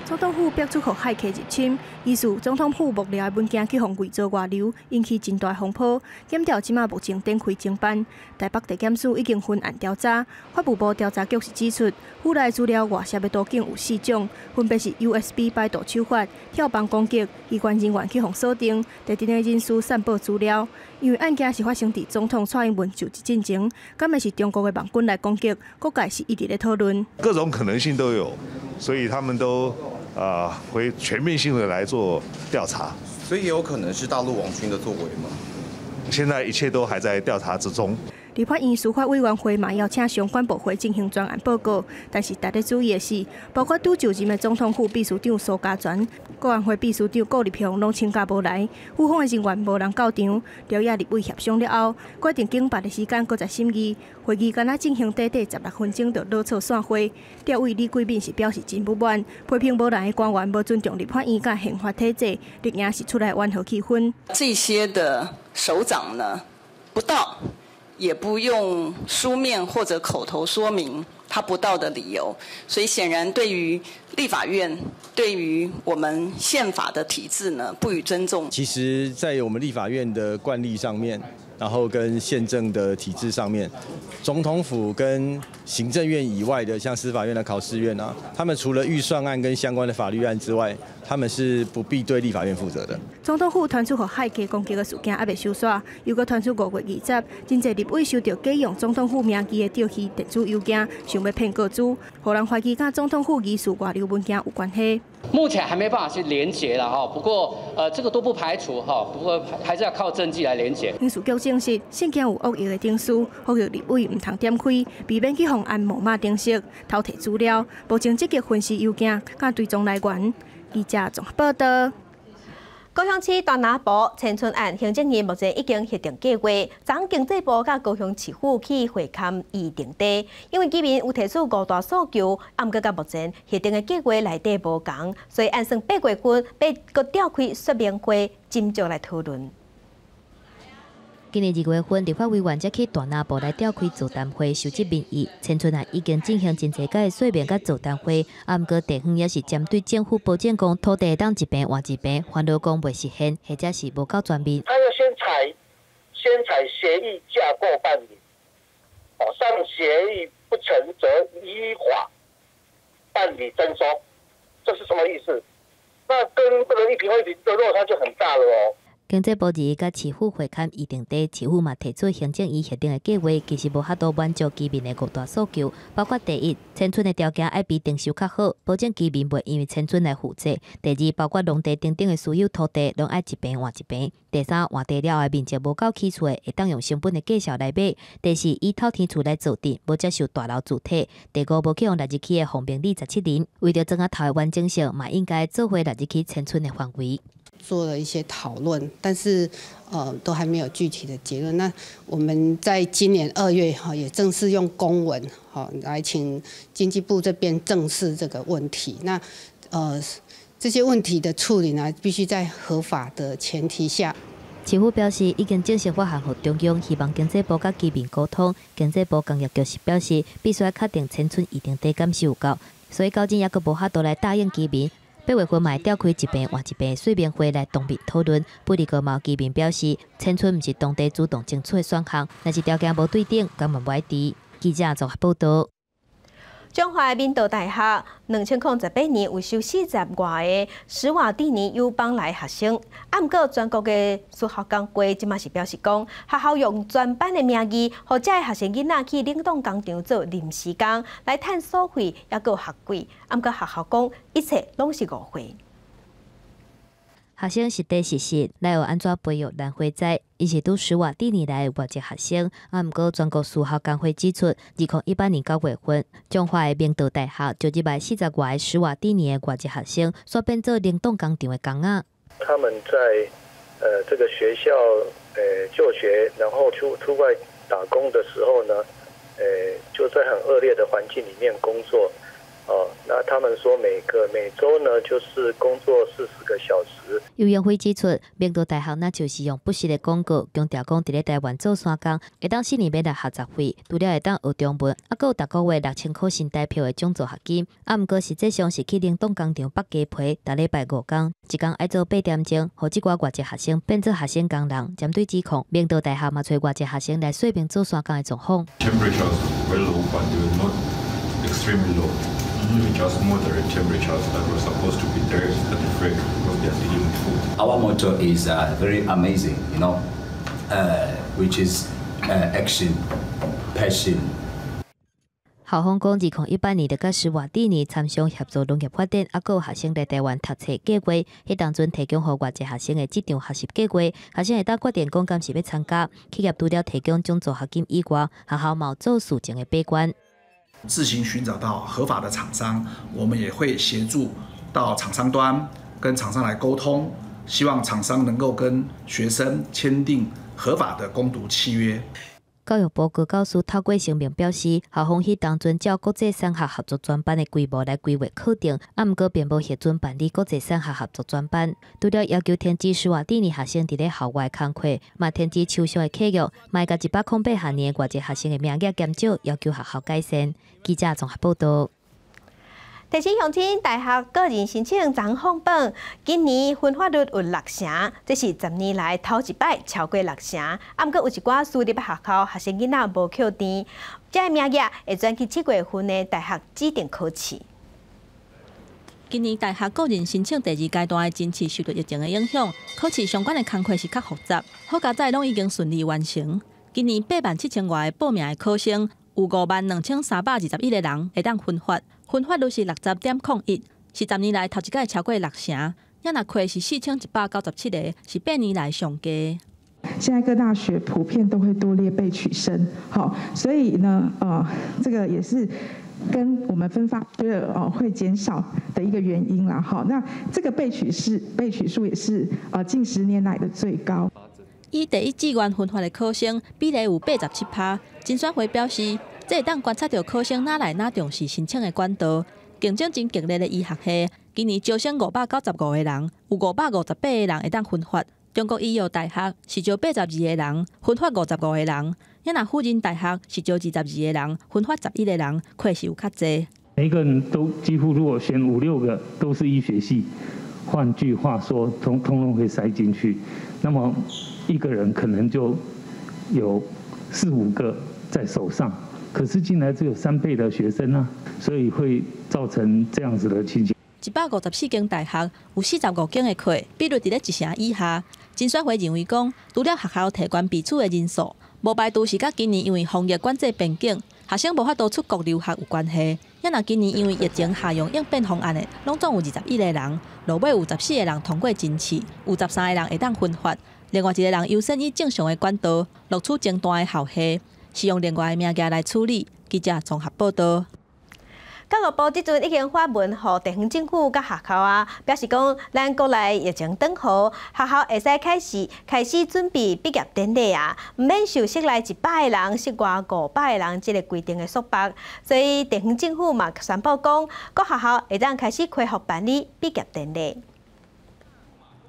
總統府爆出予駭客入侵，疑似總統府幕僚的文件去予偽造外流，引起真大風波。檢調這馬目前展開偵辦，台北地檢署已經分案調查。法務部調查局是指出，府內資料外洩的途徑有四種，分別是 USB 擺渡手法、跳幫攻擊、機關人員去予鎖定、特定的人士散布資料。因為案件是發生佇總統蔡英文就職進前，敢會是中國的網軍來攻擊，各界是一直咧討論。各種可能性都有，所以他們都會全面性的來做調查。所以也有可能是大陸網軍的作為嗎？現在一切都還在調查之中。立法院司法委員會嘛邀請相關部會進行專案報告，但是值得注意的是，包括拄就任的總統府秘書長蘇嘉全、國安會秘書長顧立雄攏請假無來，府方的人員無人到場。朝野立委協商了後，決定經別的時間閣再審議。會議敢若進行短短16分鐘就落草散會。立委李貴敏是表示真不滿，批評無來的官員無尊重立法院佮憲法體制，綠營是出來緩和氣氛。這些的首長呢，不到，也不用書面或者口頭說明他不到的理由，所以顯然對於立法院、對於我們憲法的體制呢，不予尊重。其實，在我們立法院的慣例上面，然後跟憲政的體制上面，總統府跟行政院以外的，像司法院的考試院啊，他們除了預算案跟相關的法律案之外，他們是不必對立法院負責的。總統府傳出予駭客攻擊的事件猶未收煞，又閣傳出5月20，真濟立委收到假用總統府名義的釣魚電子郵件，想欲騙個資，予人懷疑佮總統府疑似外流文件有關係。目前還沒辦法去連結了哈，不過這個都不排除哈，不過還是要靠證據來連結。人事局證實，信件有惡意的程式，呼籲立委毋通點開，避免去予按木馬程式偷提資料。目前積極分析郵件佮追蹤來源。記者綜合報道。高雄市大拿埔遷村案，行政院目前已經核定計劃，昨經濟部佮高雄市府去會勘預定地，因為居民有提出五大訴求，毋過到目前核定的計劃內底無仝，所以按算8月份欲閣召開說明會，斟酌來討論。今年2月份，立法委員才去大拿埔來召開座談會，收集民意。遷村案已經進行真濟擺的說明佮座談會，啊，毋過地方也是針對政府保證講土地當一坪換一坪，煩惱講袂實現，或者是無夠全面。他要先採協議架構辦理，哦，上協議不成則依法辦理徵收，這是什麼意思？那跟這個一坪換一坪的落差就很大了哦。經濟部二日佮市府會勘預定地，市府嘛提出行政院核定的計劃，其實無法度滿足居民的五大訴求，包括第一，遷村的條件愛比徵收較好，保證居民袂因為遷村來負債；第二，包括農地等等的私有土地，攏愛一坪換一坪；第三，換地了後面積無夠起厝的，會當用成本的價數來買；第四，以透天厝來造鎮，無接受大樓住宅；第五，無去予納入去的鳳鳴里17人，為著莊仔頭的完整性，嘛應該做伙納入去遷村的範圍。做了一些討論，但是都還沒有具體的結論。那我們在今年2月哈也正式用公文哈來請經濟部這邊正視這個問題。那這些問題的處理呢，必須在合法的前提下。市府表示，已經正式發函予中央，希望經濟部佮居民溝通。經濟部工業局是表示，必須愛確定遷村預定地敢是有夠，所以到今猶閣無法度來答應居民。8月份嘛會召開一坪換一坪說明會來當面討論。不過嘛有居民表示，遷村毋是當地主動爭取的選項，若是條件無對等，根本無愛佇。記者綜合報道。彰化明道大學2018年有收40外个史瓦蒂尼友邦來學生，啊，毋過全國的私校工會這馬是表示講，學校用全班的名義，予遮的學生囡仔去冷凍工廠做臨時工，來趁所費，猶閣有學費。啊，毋過學校講一切攏是誤會。學生實地實習來學按怎培育蘭花栽，𪜶是拄史瓦帝尼來的外籍學生。啊，毋過全國私校工會指出，2018年9月份，彰化的明道大學就入來40外个史瓦帝尼的外籍學生，煞變做冷凍工廠的工仔。他們在這個學校就學，然後出外打工的時候呢，就在很惡劣的環境裡面工作。哦，那他們說每週呢，就是工作40個小時。游盈輝指出，明道大學若就是用不實的廣告，強調講佇咧台灣做山工，會當四年免來學雜費，除了會當學中文，猶閣有逐個月6000箍新台票的獎助學金。啊，毋過實際上是去冷凍工廠剝雞皮，逐禮拜五工，一工愛做8點鐘，予這寡外籍學生變做學生工人。針對指控，明道大學嘛揣外籍學生來說明做山工的狀況。 Temperatures were low, but they were not extremely low. Just moderate temperatures that were supposed to be there at the break because they are dealing with food. Our motto is very amazing, which is action, passion. 校方講，2018年就佮史瓦帝尼參商協助農業發展，猶閣有學生來台灣讀冊計劃。彼當陣提供予外籍學生的這場學習計劃，學生會當決定講敢是欲參加。企業除了提供獎助學金以外，學校嘛有做事前的把關。自行尋找到合法的廠商，我們也會協助到廠商端跟廠商來溝通，希望廠商能夠跟學生簽訂合法的工讀契約。教育部高教司透過聲明表示，校方彼當陣照國際產學合作專班的規模來規劃課程，啊，毋過並無核准辦理國際產學合作專班。除了要求停止史瓦帝尼學生佇咧校外工課，嘛停止抽象的契約，嘛會共108學年的外籍學生的名額減少，要求學校改善。記者綜合報導。提醒鄉親，大學個人申請昨放榜，今年分發率有六成，這是10年來頭一擺超過六成。啊，毋過有一寡私立學校學生囡仔無扣填，這个名額會轉去7月份的大學指定考試。今年大學個人申請第二階段的甄試受著疫情的影響，考試相關的工課是較複雜，好佳哉攏已經順利完成。今年87,000外个報名的考生，有52,321個人會當分發。分發率是60.01，是10年來頭一擺超過六成。若若缺是4197個，是8年來上低。現在各大學普遍都會多列備取生，好，所以呢，這個也是跟我們分發率哦會減少的一個原因啦。好，那這個備取數也是近10年來的最高。以第一志願分發的考生比例有87%，甄選會表示，這會當觀察著考生哪來哪重視申請的管道，競爭真激烈的醫學系，今年招生595個人，有558個人會當分發。中國醫藥大學是招82個人，分發55個人。若輔仁大學是招22個人，分發11個人，缺是有較濟。每個人都幾乎如果選五六個都是醫學系，換句話說，通通通會塞進去。那麼一個人可能就有四五個在手上。可是進來只有3倍的學生啊，所以會造成這樣子的情形。154間大學有45間的缺，比率佇咧一成以下。甄選會認為講，除了學校提懸備取的人數，無排除是佮今年因為防疫管制變更，學生無法度出國留學有關係。也若今年因為疫情下用應變方案的，攏總有21個人，落尾有14個人通過甄試，有13個人會當分發，另外一個人優先以正常的管道錄取前段的校系。是用另外的名額來處理。記者綜合報導。教育部這陣已經發文予地方政府佮學校啊，表示講咱國內疫情轉好，學校會使開始準備畢業典禮啊，毋免受室內100個人、室外500個人這个規定的束縛。所以地方政府嘛宣布講，各學校會當開始恢復辦理畢業典禮。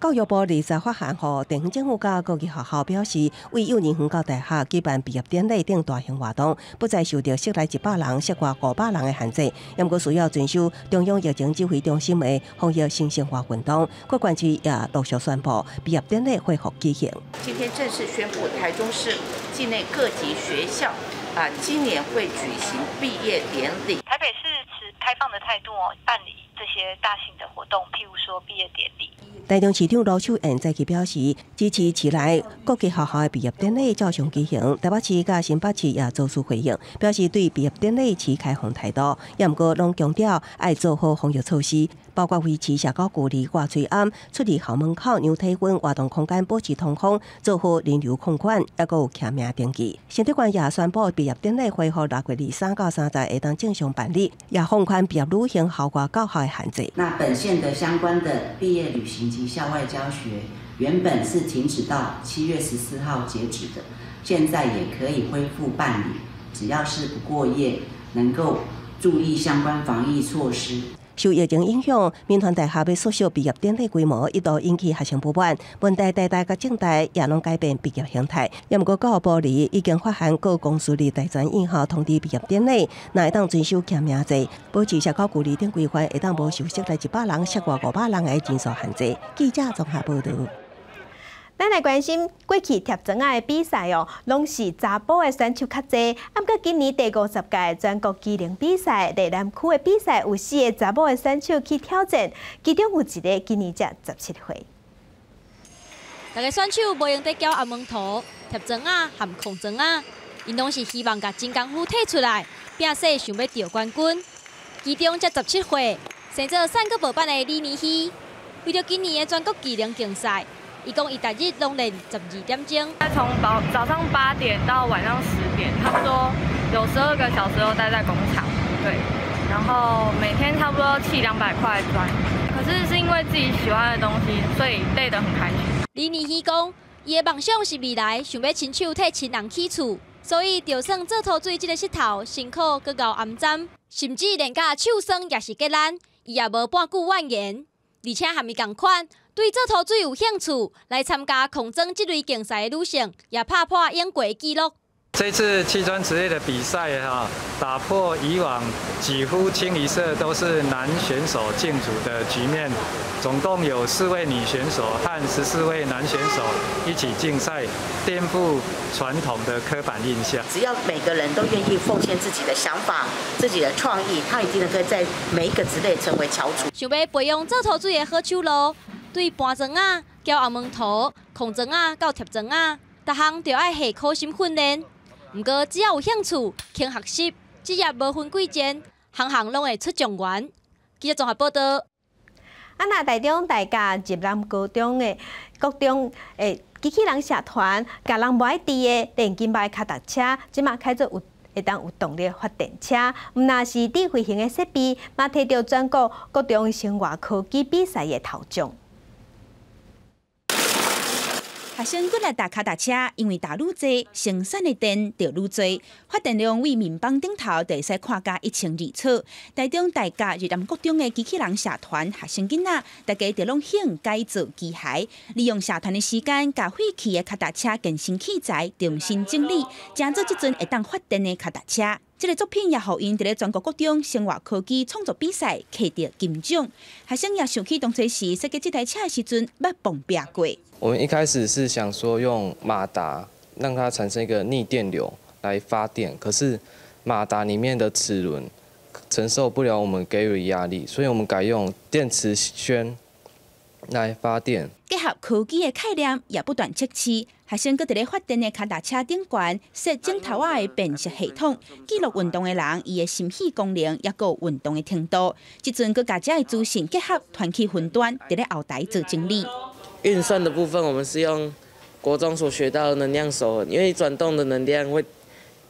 教育部20發函予地方政府佮各級學校表示，為幼兒園到大學舉辦畢業典禮等大型活動，不再受著室內100人、室外500人的限制，毋過需要遵守中央疫情指揮中心的防疫新生活運動。各縣市也陸續宣布畢業典禮恢復舉行。今天正式宣布，台中市境內各級學校啊，今年會舉行畢業典禮。台北市慈開放的態度哦，辦理這些大型的活動，譬如說畢業典禮。台中市長盧秀燕早起表示，支持市內各級學校的畢業典禮照常舉行。台北市佮新北市也做出回應，表示對畢業典禮持開放態度，也毋過攏強調愛做好防疫措施，包括維持社交距離、掛喙罨、出入校門口量體溫、活動空間保持通風、做好人流控管，抑閣有簽名登記。新竹縣也宣布畢業典禮恢復6月23到30會當正常辦理，也放寬畢業旅行校外教學的限制。那本縣的相關的畢業旅行及校外教學，原本是停止到7月14號截止的，現在也可以恢復辦理，只要是不過夜，能夠注意相關防疫措施。受疫情影響，銘傳大學欲縮小畢業典禮規模，一度引起學生不滿。問題台大佮政大也攏改變畢業形態。也毋過教育部裡已經發函各公私立大專院校通知畢業典禮，若會當遵守簽名制，保持社交距離等規範，會當無受室內100人、室外500人的人數限制。記者綜合報導。咱來關心過去疊磚仔的比賽哦，攏是查埔的選手較濟。啊，毋過今年第50屆全國技能比賽麗南區的比賽，有四个查某的選手去挑戰，其中有一个今年才17歲。逐个選手無閒佇攪紅毛塗、疊磚仔含囥磚仔，𪜶攏是希望共真功夫提出來，拼勢想欲著冠軍。其中才十七歲，生做散閣無班的李年希，為著今年的全國技能競賽。伊講，伊逐日攏練12點鐘。從早上8點到晚上10點，差不多有12個小時都待在工廠。對，然後每天差不多砌200塊磚。可是是因為自己喜歡的東西，所以累得很開心。李年希講，伊的夢想是未來想欲親手替親人起厝，所以就算做塗水這个穡頭辛苦閣𠢕頷針，甚至練甲手酸也是激力，伊也無半句怨言。而且和伊仝款，對做塗水有興趣來參加囥磚這類競賽的女性，也拍破永過紀錄。這次砌磚職類的比賽哈，打破以往幾乎清一色都是男選手競逐的局面，總共有4位女選手和14位男選手一起競賽，顛覆傳統的刻板印象。只要每個人都願意奉獻自己的想法、自己的創意，他一定能夠在每一個職類成為翹楚。想欲培養做塗水的好手路，對搬磚仔、攪紅毛塗、囥磚仔到疊磚仔，逐項就愛下苦心訓練。毋過只要有興趣，肯學習，職業無分貴賤，項項攏會出狀元。記者綜合報導。啊，若台中大甲入南高中的國中的機器人社團，共人無愛佇的電金牌跤踏車，這馬改做有會當有動力發電車，毋但是智慧型的設備，嘛摕著全國國中生活科技比賽的頭獎。學生骨力踏跤踏車，因為踏愈濟，生產的電就愈濟，發電量對面板頂頭就會使看甲一清二楚。台中大甲日南國中的機器人社團學生囡仔，大家就攏興改造機械，利用社團的時間，共廢棄的跤踏車健身器材重新整理，成做這陣會當發電的跤踏車。這个作品也予𪜶佇咧全國國中生活科技創作比賽獲得金獎。學生也想起當初時設計這台車的時陣，捌碰壁過。我們一開始是想說用馬達讓它產生一個逆電流來發電，可是馬達裡面的齒輪承受不了我們給予的壓力，所以我們改用電磁圈來發電。結合科技的概念，也不斷測試。學生閣佇咧發電的跤踏車頂懸設鏡頭仔的辨識系統，記錄運動的人伊的心肺功能，抑閣運動的程度。這陣閣共遮的資訊結合，傳去雲端，佇咧後台做整理。運算的部分，我們是用國中所學到的能量守恆，因為轉動的能量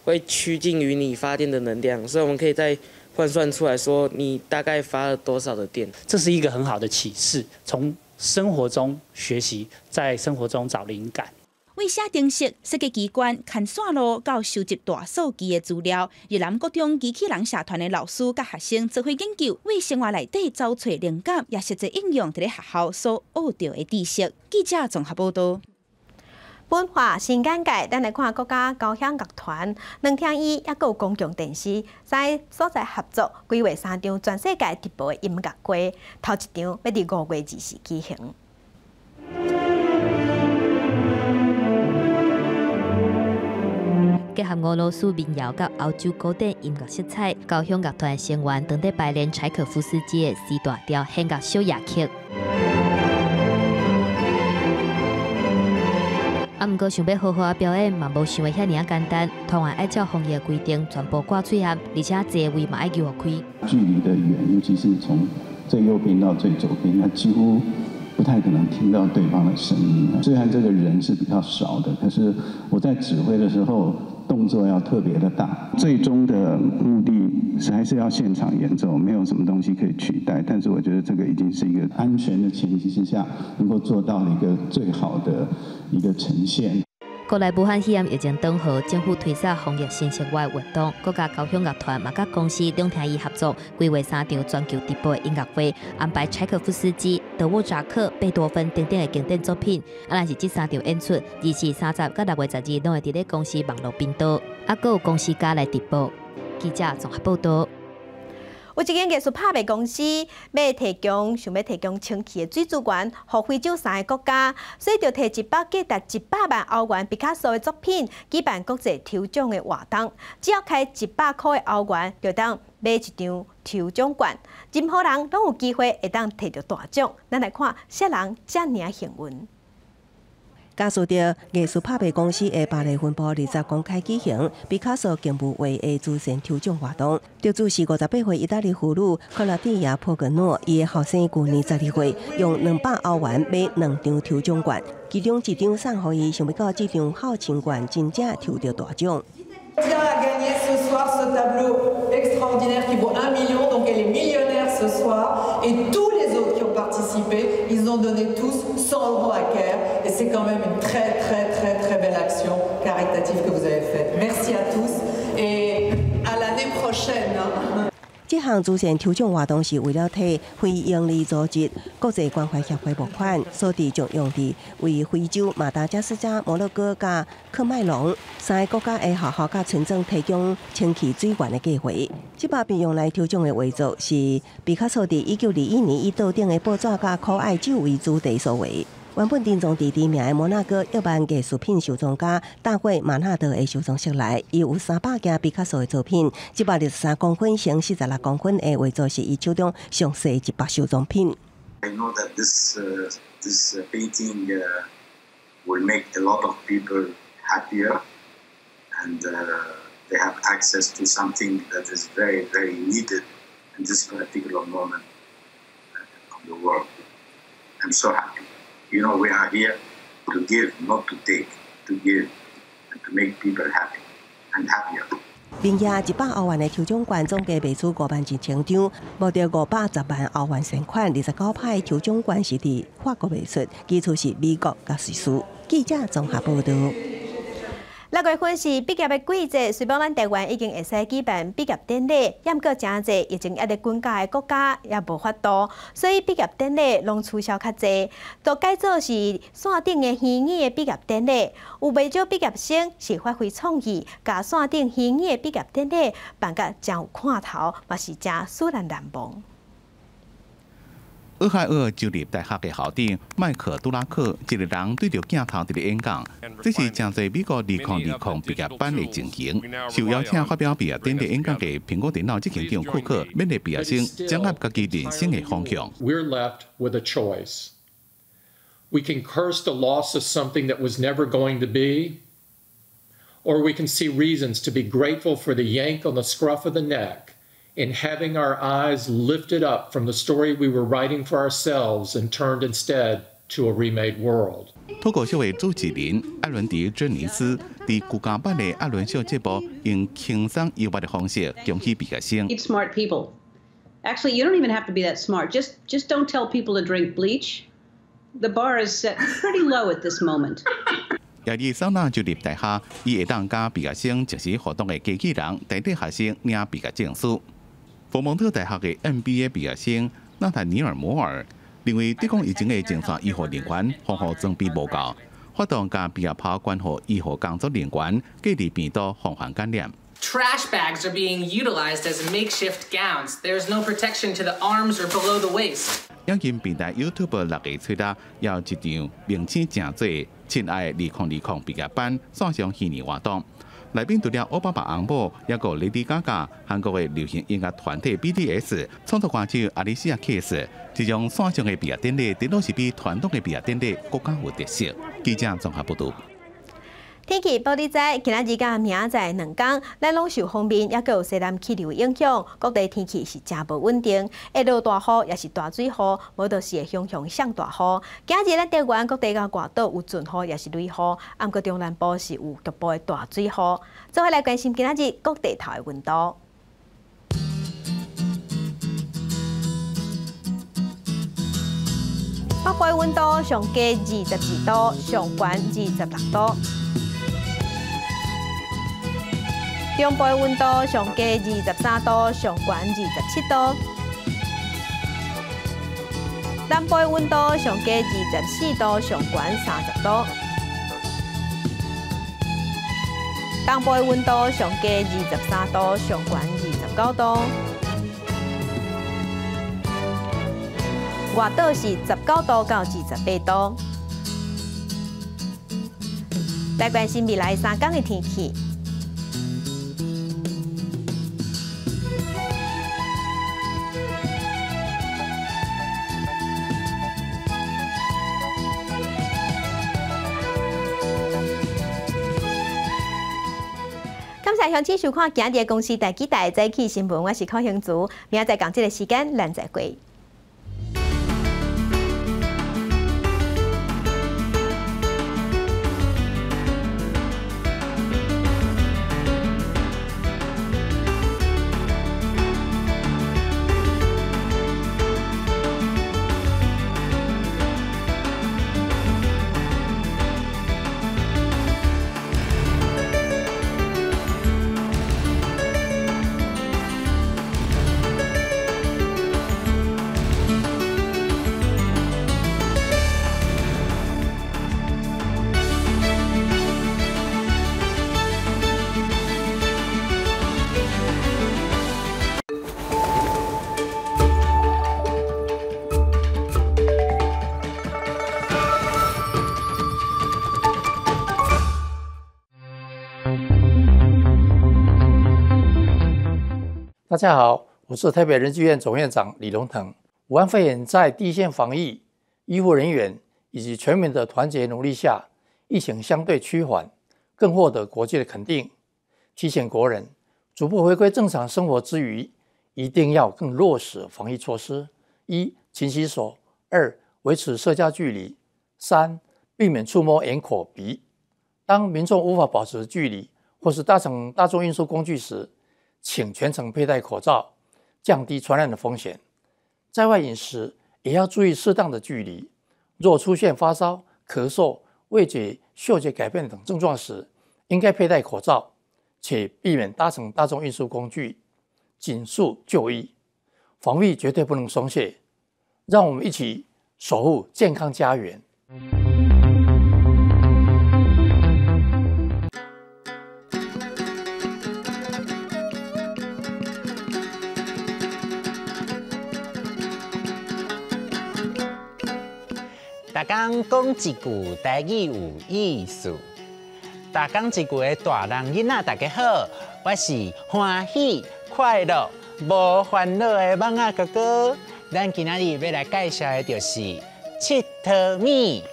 會趨近於你發電的能量，所以我們可以再換算出來說你大概發了多少的電。這是一個很好的啟示，從生活中學習，在生活中找靈感。為寫程式、設計機關、牽線路到收集大數據的資料，日南國中機器人社團的老師佮學生做伙研究，為生活內底找揣靈感，也實際應用佇咧學校所學著的知識。記者綜合報導。文化新眼界，咱來看國家交響樂團、兩廳院抑閣有公共電視三个所在合作，規劃三場全世界直播的音樂會，頭一場欲佇5月20日舉行。結合俄羅斯民謠佮歐洲古典音樂色彩，交響樂團成員當咧排練柴可夫斯基的 C 大調弦樂小夜曲。啊，毋過想欲好好仔表演，嘛無想的遐爾仔簡單。團員愛照防疫規定，全部掛喙罨，而且座位嘛愛留予開。距離的遠，尤其是從最右邊到最左邊，那幾乎不太可能聽到對方的聲音。雖然這個人是比較少的，可是我在指揮的時候，動作要特別的大。最終的目的是還是要現場演奏，沒有什麼東西可以取代。但是我覺得這個已經是一個安全的前提之下，能夠做到一個最好的一個呈現。國內武漢肺炎疫情當好，政府推捒防疫新生活活動，國家交響樂團嘛佮公視兩廳院合作，規劃三場全球直播音樂會，安排柴可夫斯基、德沃扎克、貝多芬等等的經典作品。啊，若是這三場演出，24、30佮6月12攏會佇咧公視網路頻道，啊，閣有公視加來直播。記者綜合報導。有一間藝術拍賣公司欲提供，想欲提供清氣的水資源，予非洲三个國家，所以就提一筆價值100萬歐元畢卡索的作品，舉辦國際抽獎的活動。只要開100箍的歐元，就當買一張抽獎券，任何人攏有機會會當提著大獎。咱來看啥人遮爾幸運。佳士得藝術拍賣公司的巴黎分部20公開舉行畢卡索靜物畫的慈善抽獎活動，得主是58歲意大利婦女克拉蒂亞·普格諾，伊的後生舊年12歲，用200歐元買兩張抽獎券，其中一張送予伊，想欲到這張好親券真正抽著大獎。 Ils ont donné tous 100 € à CARE et c'est quand même une très très très très belle action caritative que vous avez faite. Merci à tous et à l'année prochaine. 這項慈善抽獎活動是為了替非營利組織國際關懷協會募款，所得將用佇為非洲馬達加斯加、摩洛哥佮喀麥隆三个國家的學校佮村莊提供清氣水源的計劃。這擺被用來抽獎的畫作是畢卡索佇1921年以桌頂的報紙佮可愛酒為主題所畫。原本珍藏佇知名的摩納哥億萬藝術品收藏家大衛馬納德的收藏室內，伊有300件畢卡索的作品，163公分乘46公分的畫作是伊手中上細一筆收藏品。 I know that this painting will make a lot of people happier, and they have access to something that is very, very needed in this particular moment of the world. I'm so happy. You know, we are here to give, not to take, to give, and to make people happy and happier. 明額100歐元的抽獎券總計賣出5萬1千張，募著510萬歐元善款。29拍抽獎券是佇法國賣出，其次是美國佮瑞士。記者綜合報導。6月份是畢業的季節，雖然咱台灣已經會使舉辦畢業典禮，毋過誠濟疫情猶咧滾價的國家也無法度，所以畢業典禮攏取消較濟，都改做是線頂的虛擬的畢業典禮。有袂少畢業生是發揮創意，共線頂虛擬的畢業典禮辦甲誠有看頭，嘛是誠使人難忘。俄亥俄州立大學的校長麥克杜拉克一个人對著鏡頭佇咧演講，這是誠濟美國2020畢業班的情形。受邀請發表畢業典禮演講的蘋果電腦執行長庫克勉勵畢業生掌握家己人生的方向。 We're left with a choice. We can curse the loss of something that was never going to be, or we can see reasons to be grateful for the yank on the scruff of the neck in having our eyes lifted up from the story we were writing for ourselves and turned instead to a remade world. 脫口秀的主持人艾倫迪·珍妮斯佇居家版的艾倫秀節目，用輕鬆幽默的方式恭喜畢業生。 Smart people. Actually, you don't even have to be that smart. Just don't tell people to drink bleach. The bar is set pretty low at this moment. 亞利桑那州立大學以會當佮畢業生即時互動的機器人代替學生領畢業證書。佛蒙特大學的 MBA 畢業生納坦尼爾·摩爾認為，對抗疫情的前線醫護人員防護裝備無夠，發動共畢業袍捐予醫護工作人員，隔離病毒防範感染。 Trash bags are being utilized as makeshift gowns. There's no protection to the arms or below the waist. 影音平台 YouTube 6月初六，有一場名稱稱做“親愛的2020畢業班”線上虛擬活動，內面除了奧巴馬翁某，抑閣 Lady Gaga、韓國的流行音樂團體 BTS、創作歌手 Alicia Keys，這種線上的畢業典禮，頂多是比傳統的畢業典禮閣較有特色。記者綜合報導。天氣報你知，今仔日佮明仔載兩工，咱攏受鋒面抑閣有西南氣流影響，各地天氣是誠無穩定，會落大雨，抑是大水雨，無就是會雄雄上大雨。今仔日咱台灣各地佮外島有陣雨，抑是雷雨，啊，毋過中南部是有局部的大水雨。做伙來關心今仔日各地頭的溫度。北部的溫度上低22度，上懸26度。中部的溫度上低23度，上懸27度；南部的溫度上低24度，上懸30度；東部的溫度上低23度，上懸29度；外島是19度到28度。來關心未來三天的天氣。感謝鄉親收看今日公視第幾台早起新聞，我是柯興竹，明仔載仝這個時間，咱再會。大家好，我是台北仁濟醫院總院長李龍騰。武漢肺炎在第一線防疫、醫護人員以及全民的團結努力下，疫情相對趨緩，更獲得國際的肯定。提醒國人，逐步回歸正常生活之餘，一定要更落實防疫措施：一、勤洗手；二、維持社交距離；三、避免觸摸眼、口、鼻。當民眾無法保持距離或是搭乘大眾運輸工具時，請全程佩戴口罩，降低傳染的風險。在外飲食也要注意適當的距離。若出現發燒、咳嗽、味覺、嗅覺改變等症狀時，應該佩戴口罩，且避免搭乘大眾運輸工具，緊速就醫。防疫絕對不能鬆懈，讓我們一起守護健康家園。逐工講一句台語有意思，逐工一句的大人囡仔大家好，我是歡喜快樂無煩惱的蠓仔哥哥。咱今仔日欲來介紹的就是𨑨迌物。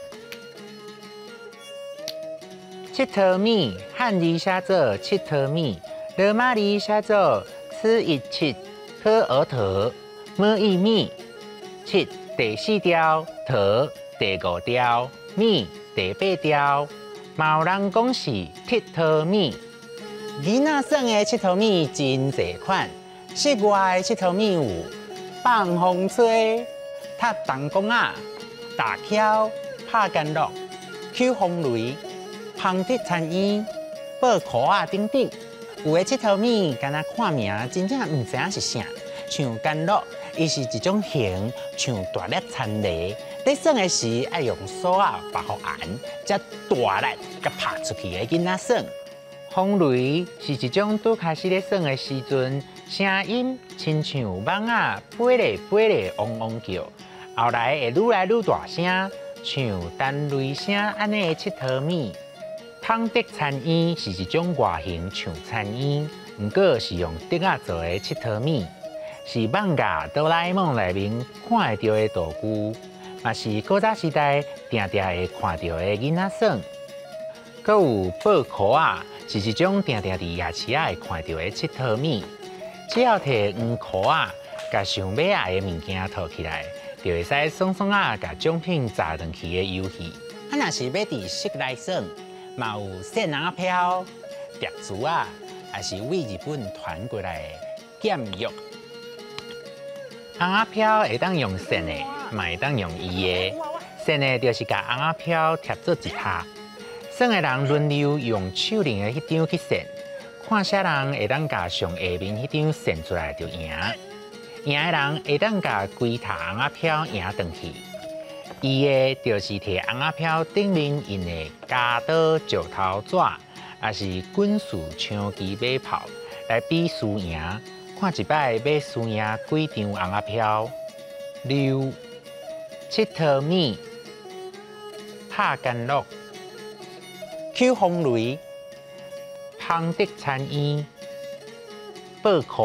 𨑨迌物漢字寫做𨑨迌物，羅馬字寫做此一七可兒頭，麼一物，七第四調，桃第五調，物第八調，嘛有人講是𨑨迌物。囡仔耍的𨑨迌物真濟款，室外的𨑨迌物有放風吹、踢銅公仔、打蹺、拍干樂、搝風雷、芳竹田煙、報箍仔等等。有的𨑨迌物，敢若看名真正毋知影是啥，像干樂，伊是一種形，像大粒田螺。咧耍的時，愛用索仔縛予絚，才大力共拍出去的囡仔耍。風雷是一種拄開始咧耍的時陣，聲音親像蠓仔飛咧飛咧嗡嗡叫，後來會愈來愈大聲，像彈雷聲按呢的𨑨迌物。踢捧竹田莚是一種外形像田莚，毋過是用竹仔做的𨑨迌物，是艋舺哆啦 A 夢內面看會著的道具，嘛是古早時代定定會看著的囡仔耍。閣有報箍仔，是一種定定佇夜市仔會看著的𨑨迌物，只要提黃箍仔，共想欲愛的物件套起來，就會使爽爽仔共獎品砸轉去的遊戲。啊，若是欲佇室內耍，嘛有扇尪仔飄、疊珠仔，抑是對日本傳過來的劍玉。尪仔飄會當用扇的，嘛會當用移的。扇的就是共尪仔飄疊做一疊，耍的人輪流用手輪的彼張去扇，看啥人會當共上下面彼張扇出來就贏。贏的人會當共規疊尪仔飄贏轉去。移的就是提尪仔飄頂面印的鉸刀、石頭紙，抑是軍事槍支馬炮來比輸贏，看一擺欲輸贏幾張尪仔飄。溜、𨑨迌物、拍干樂、搝風雷、捧竹田莚、報箍。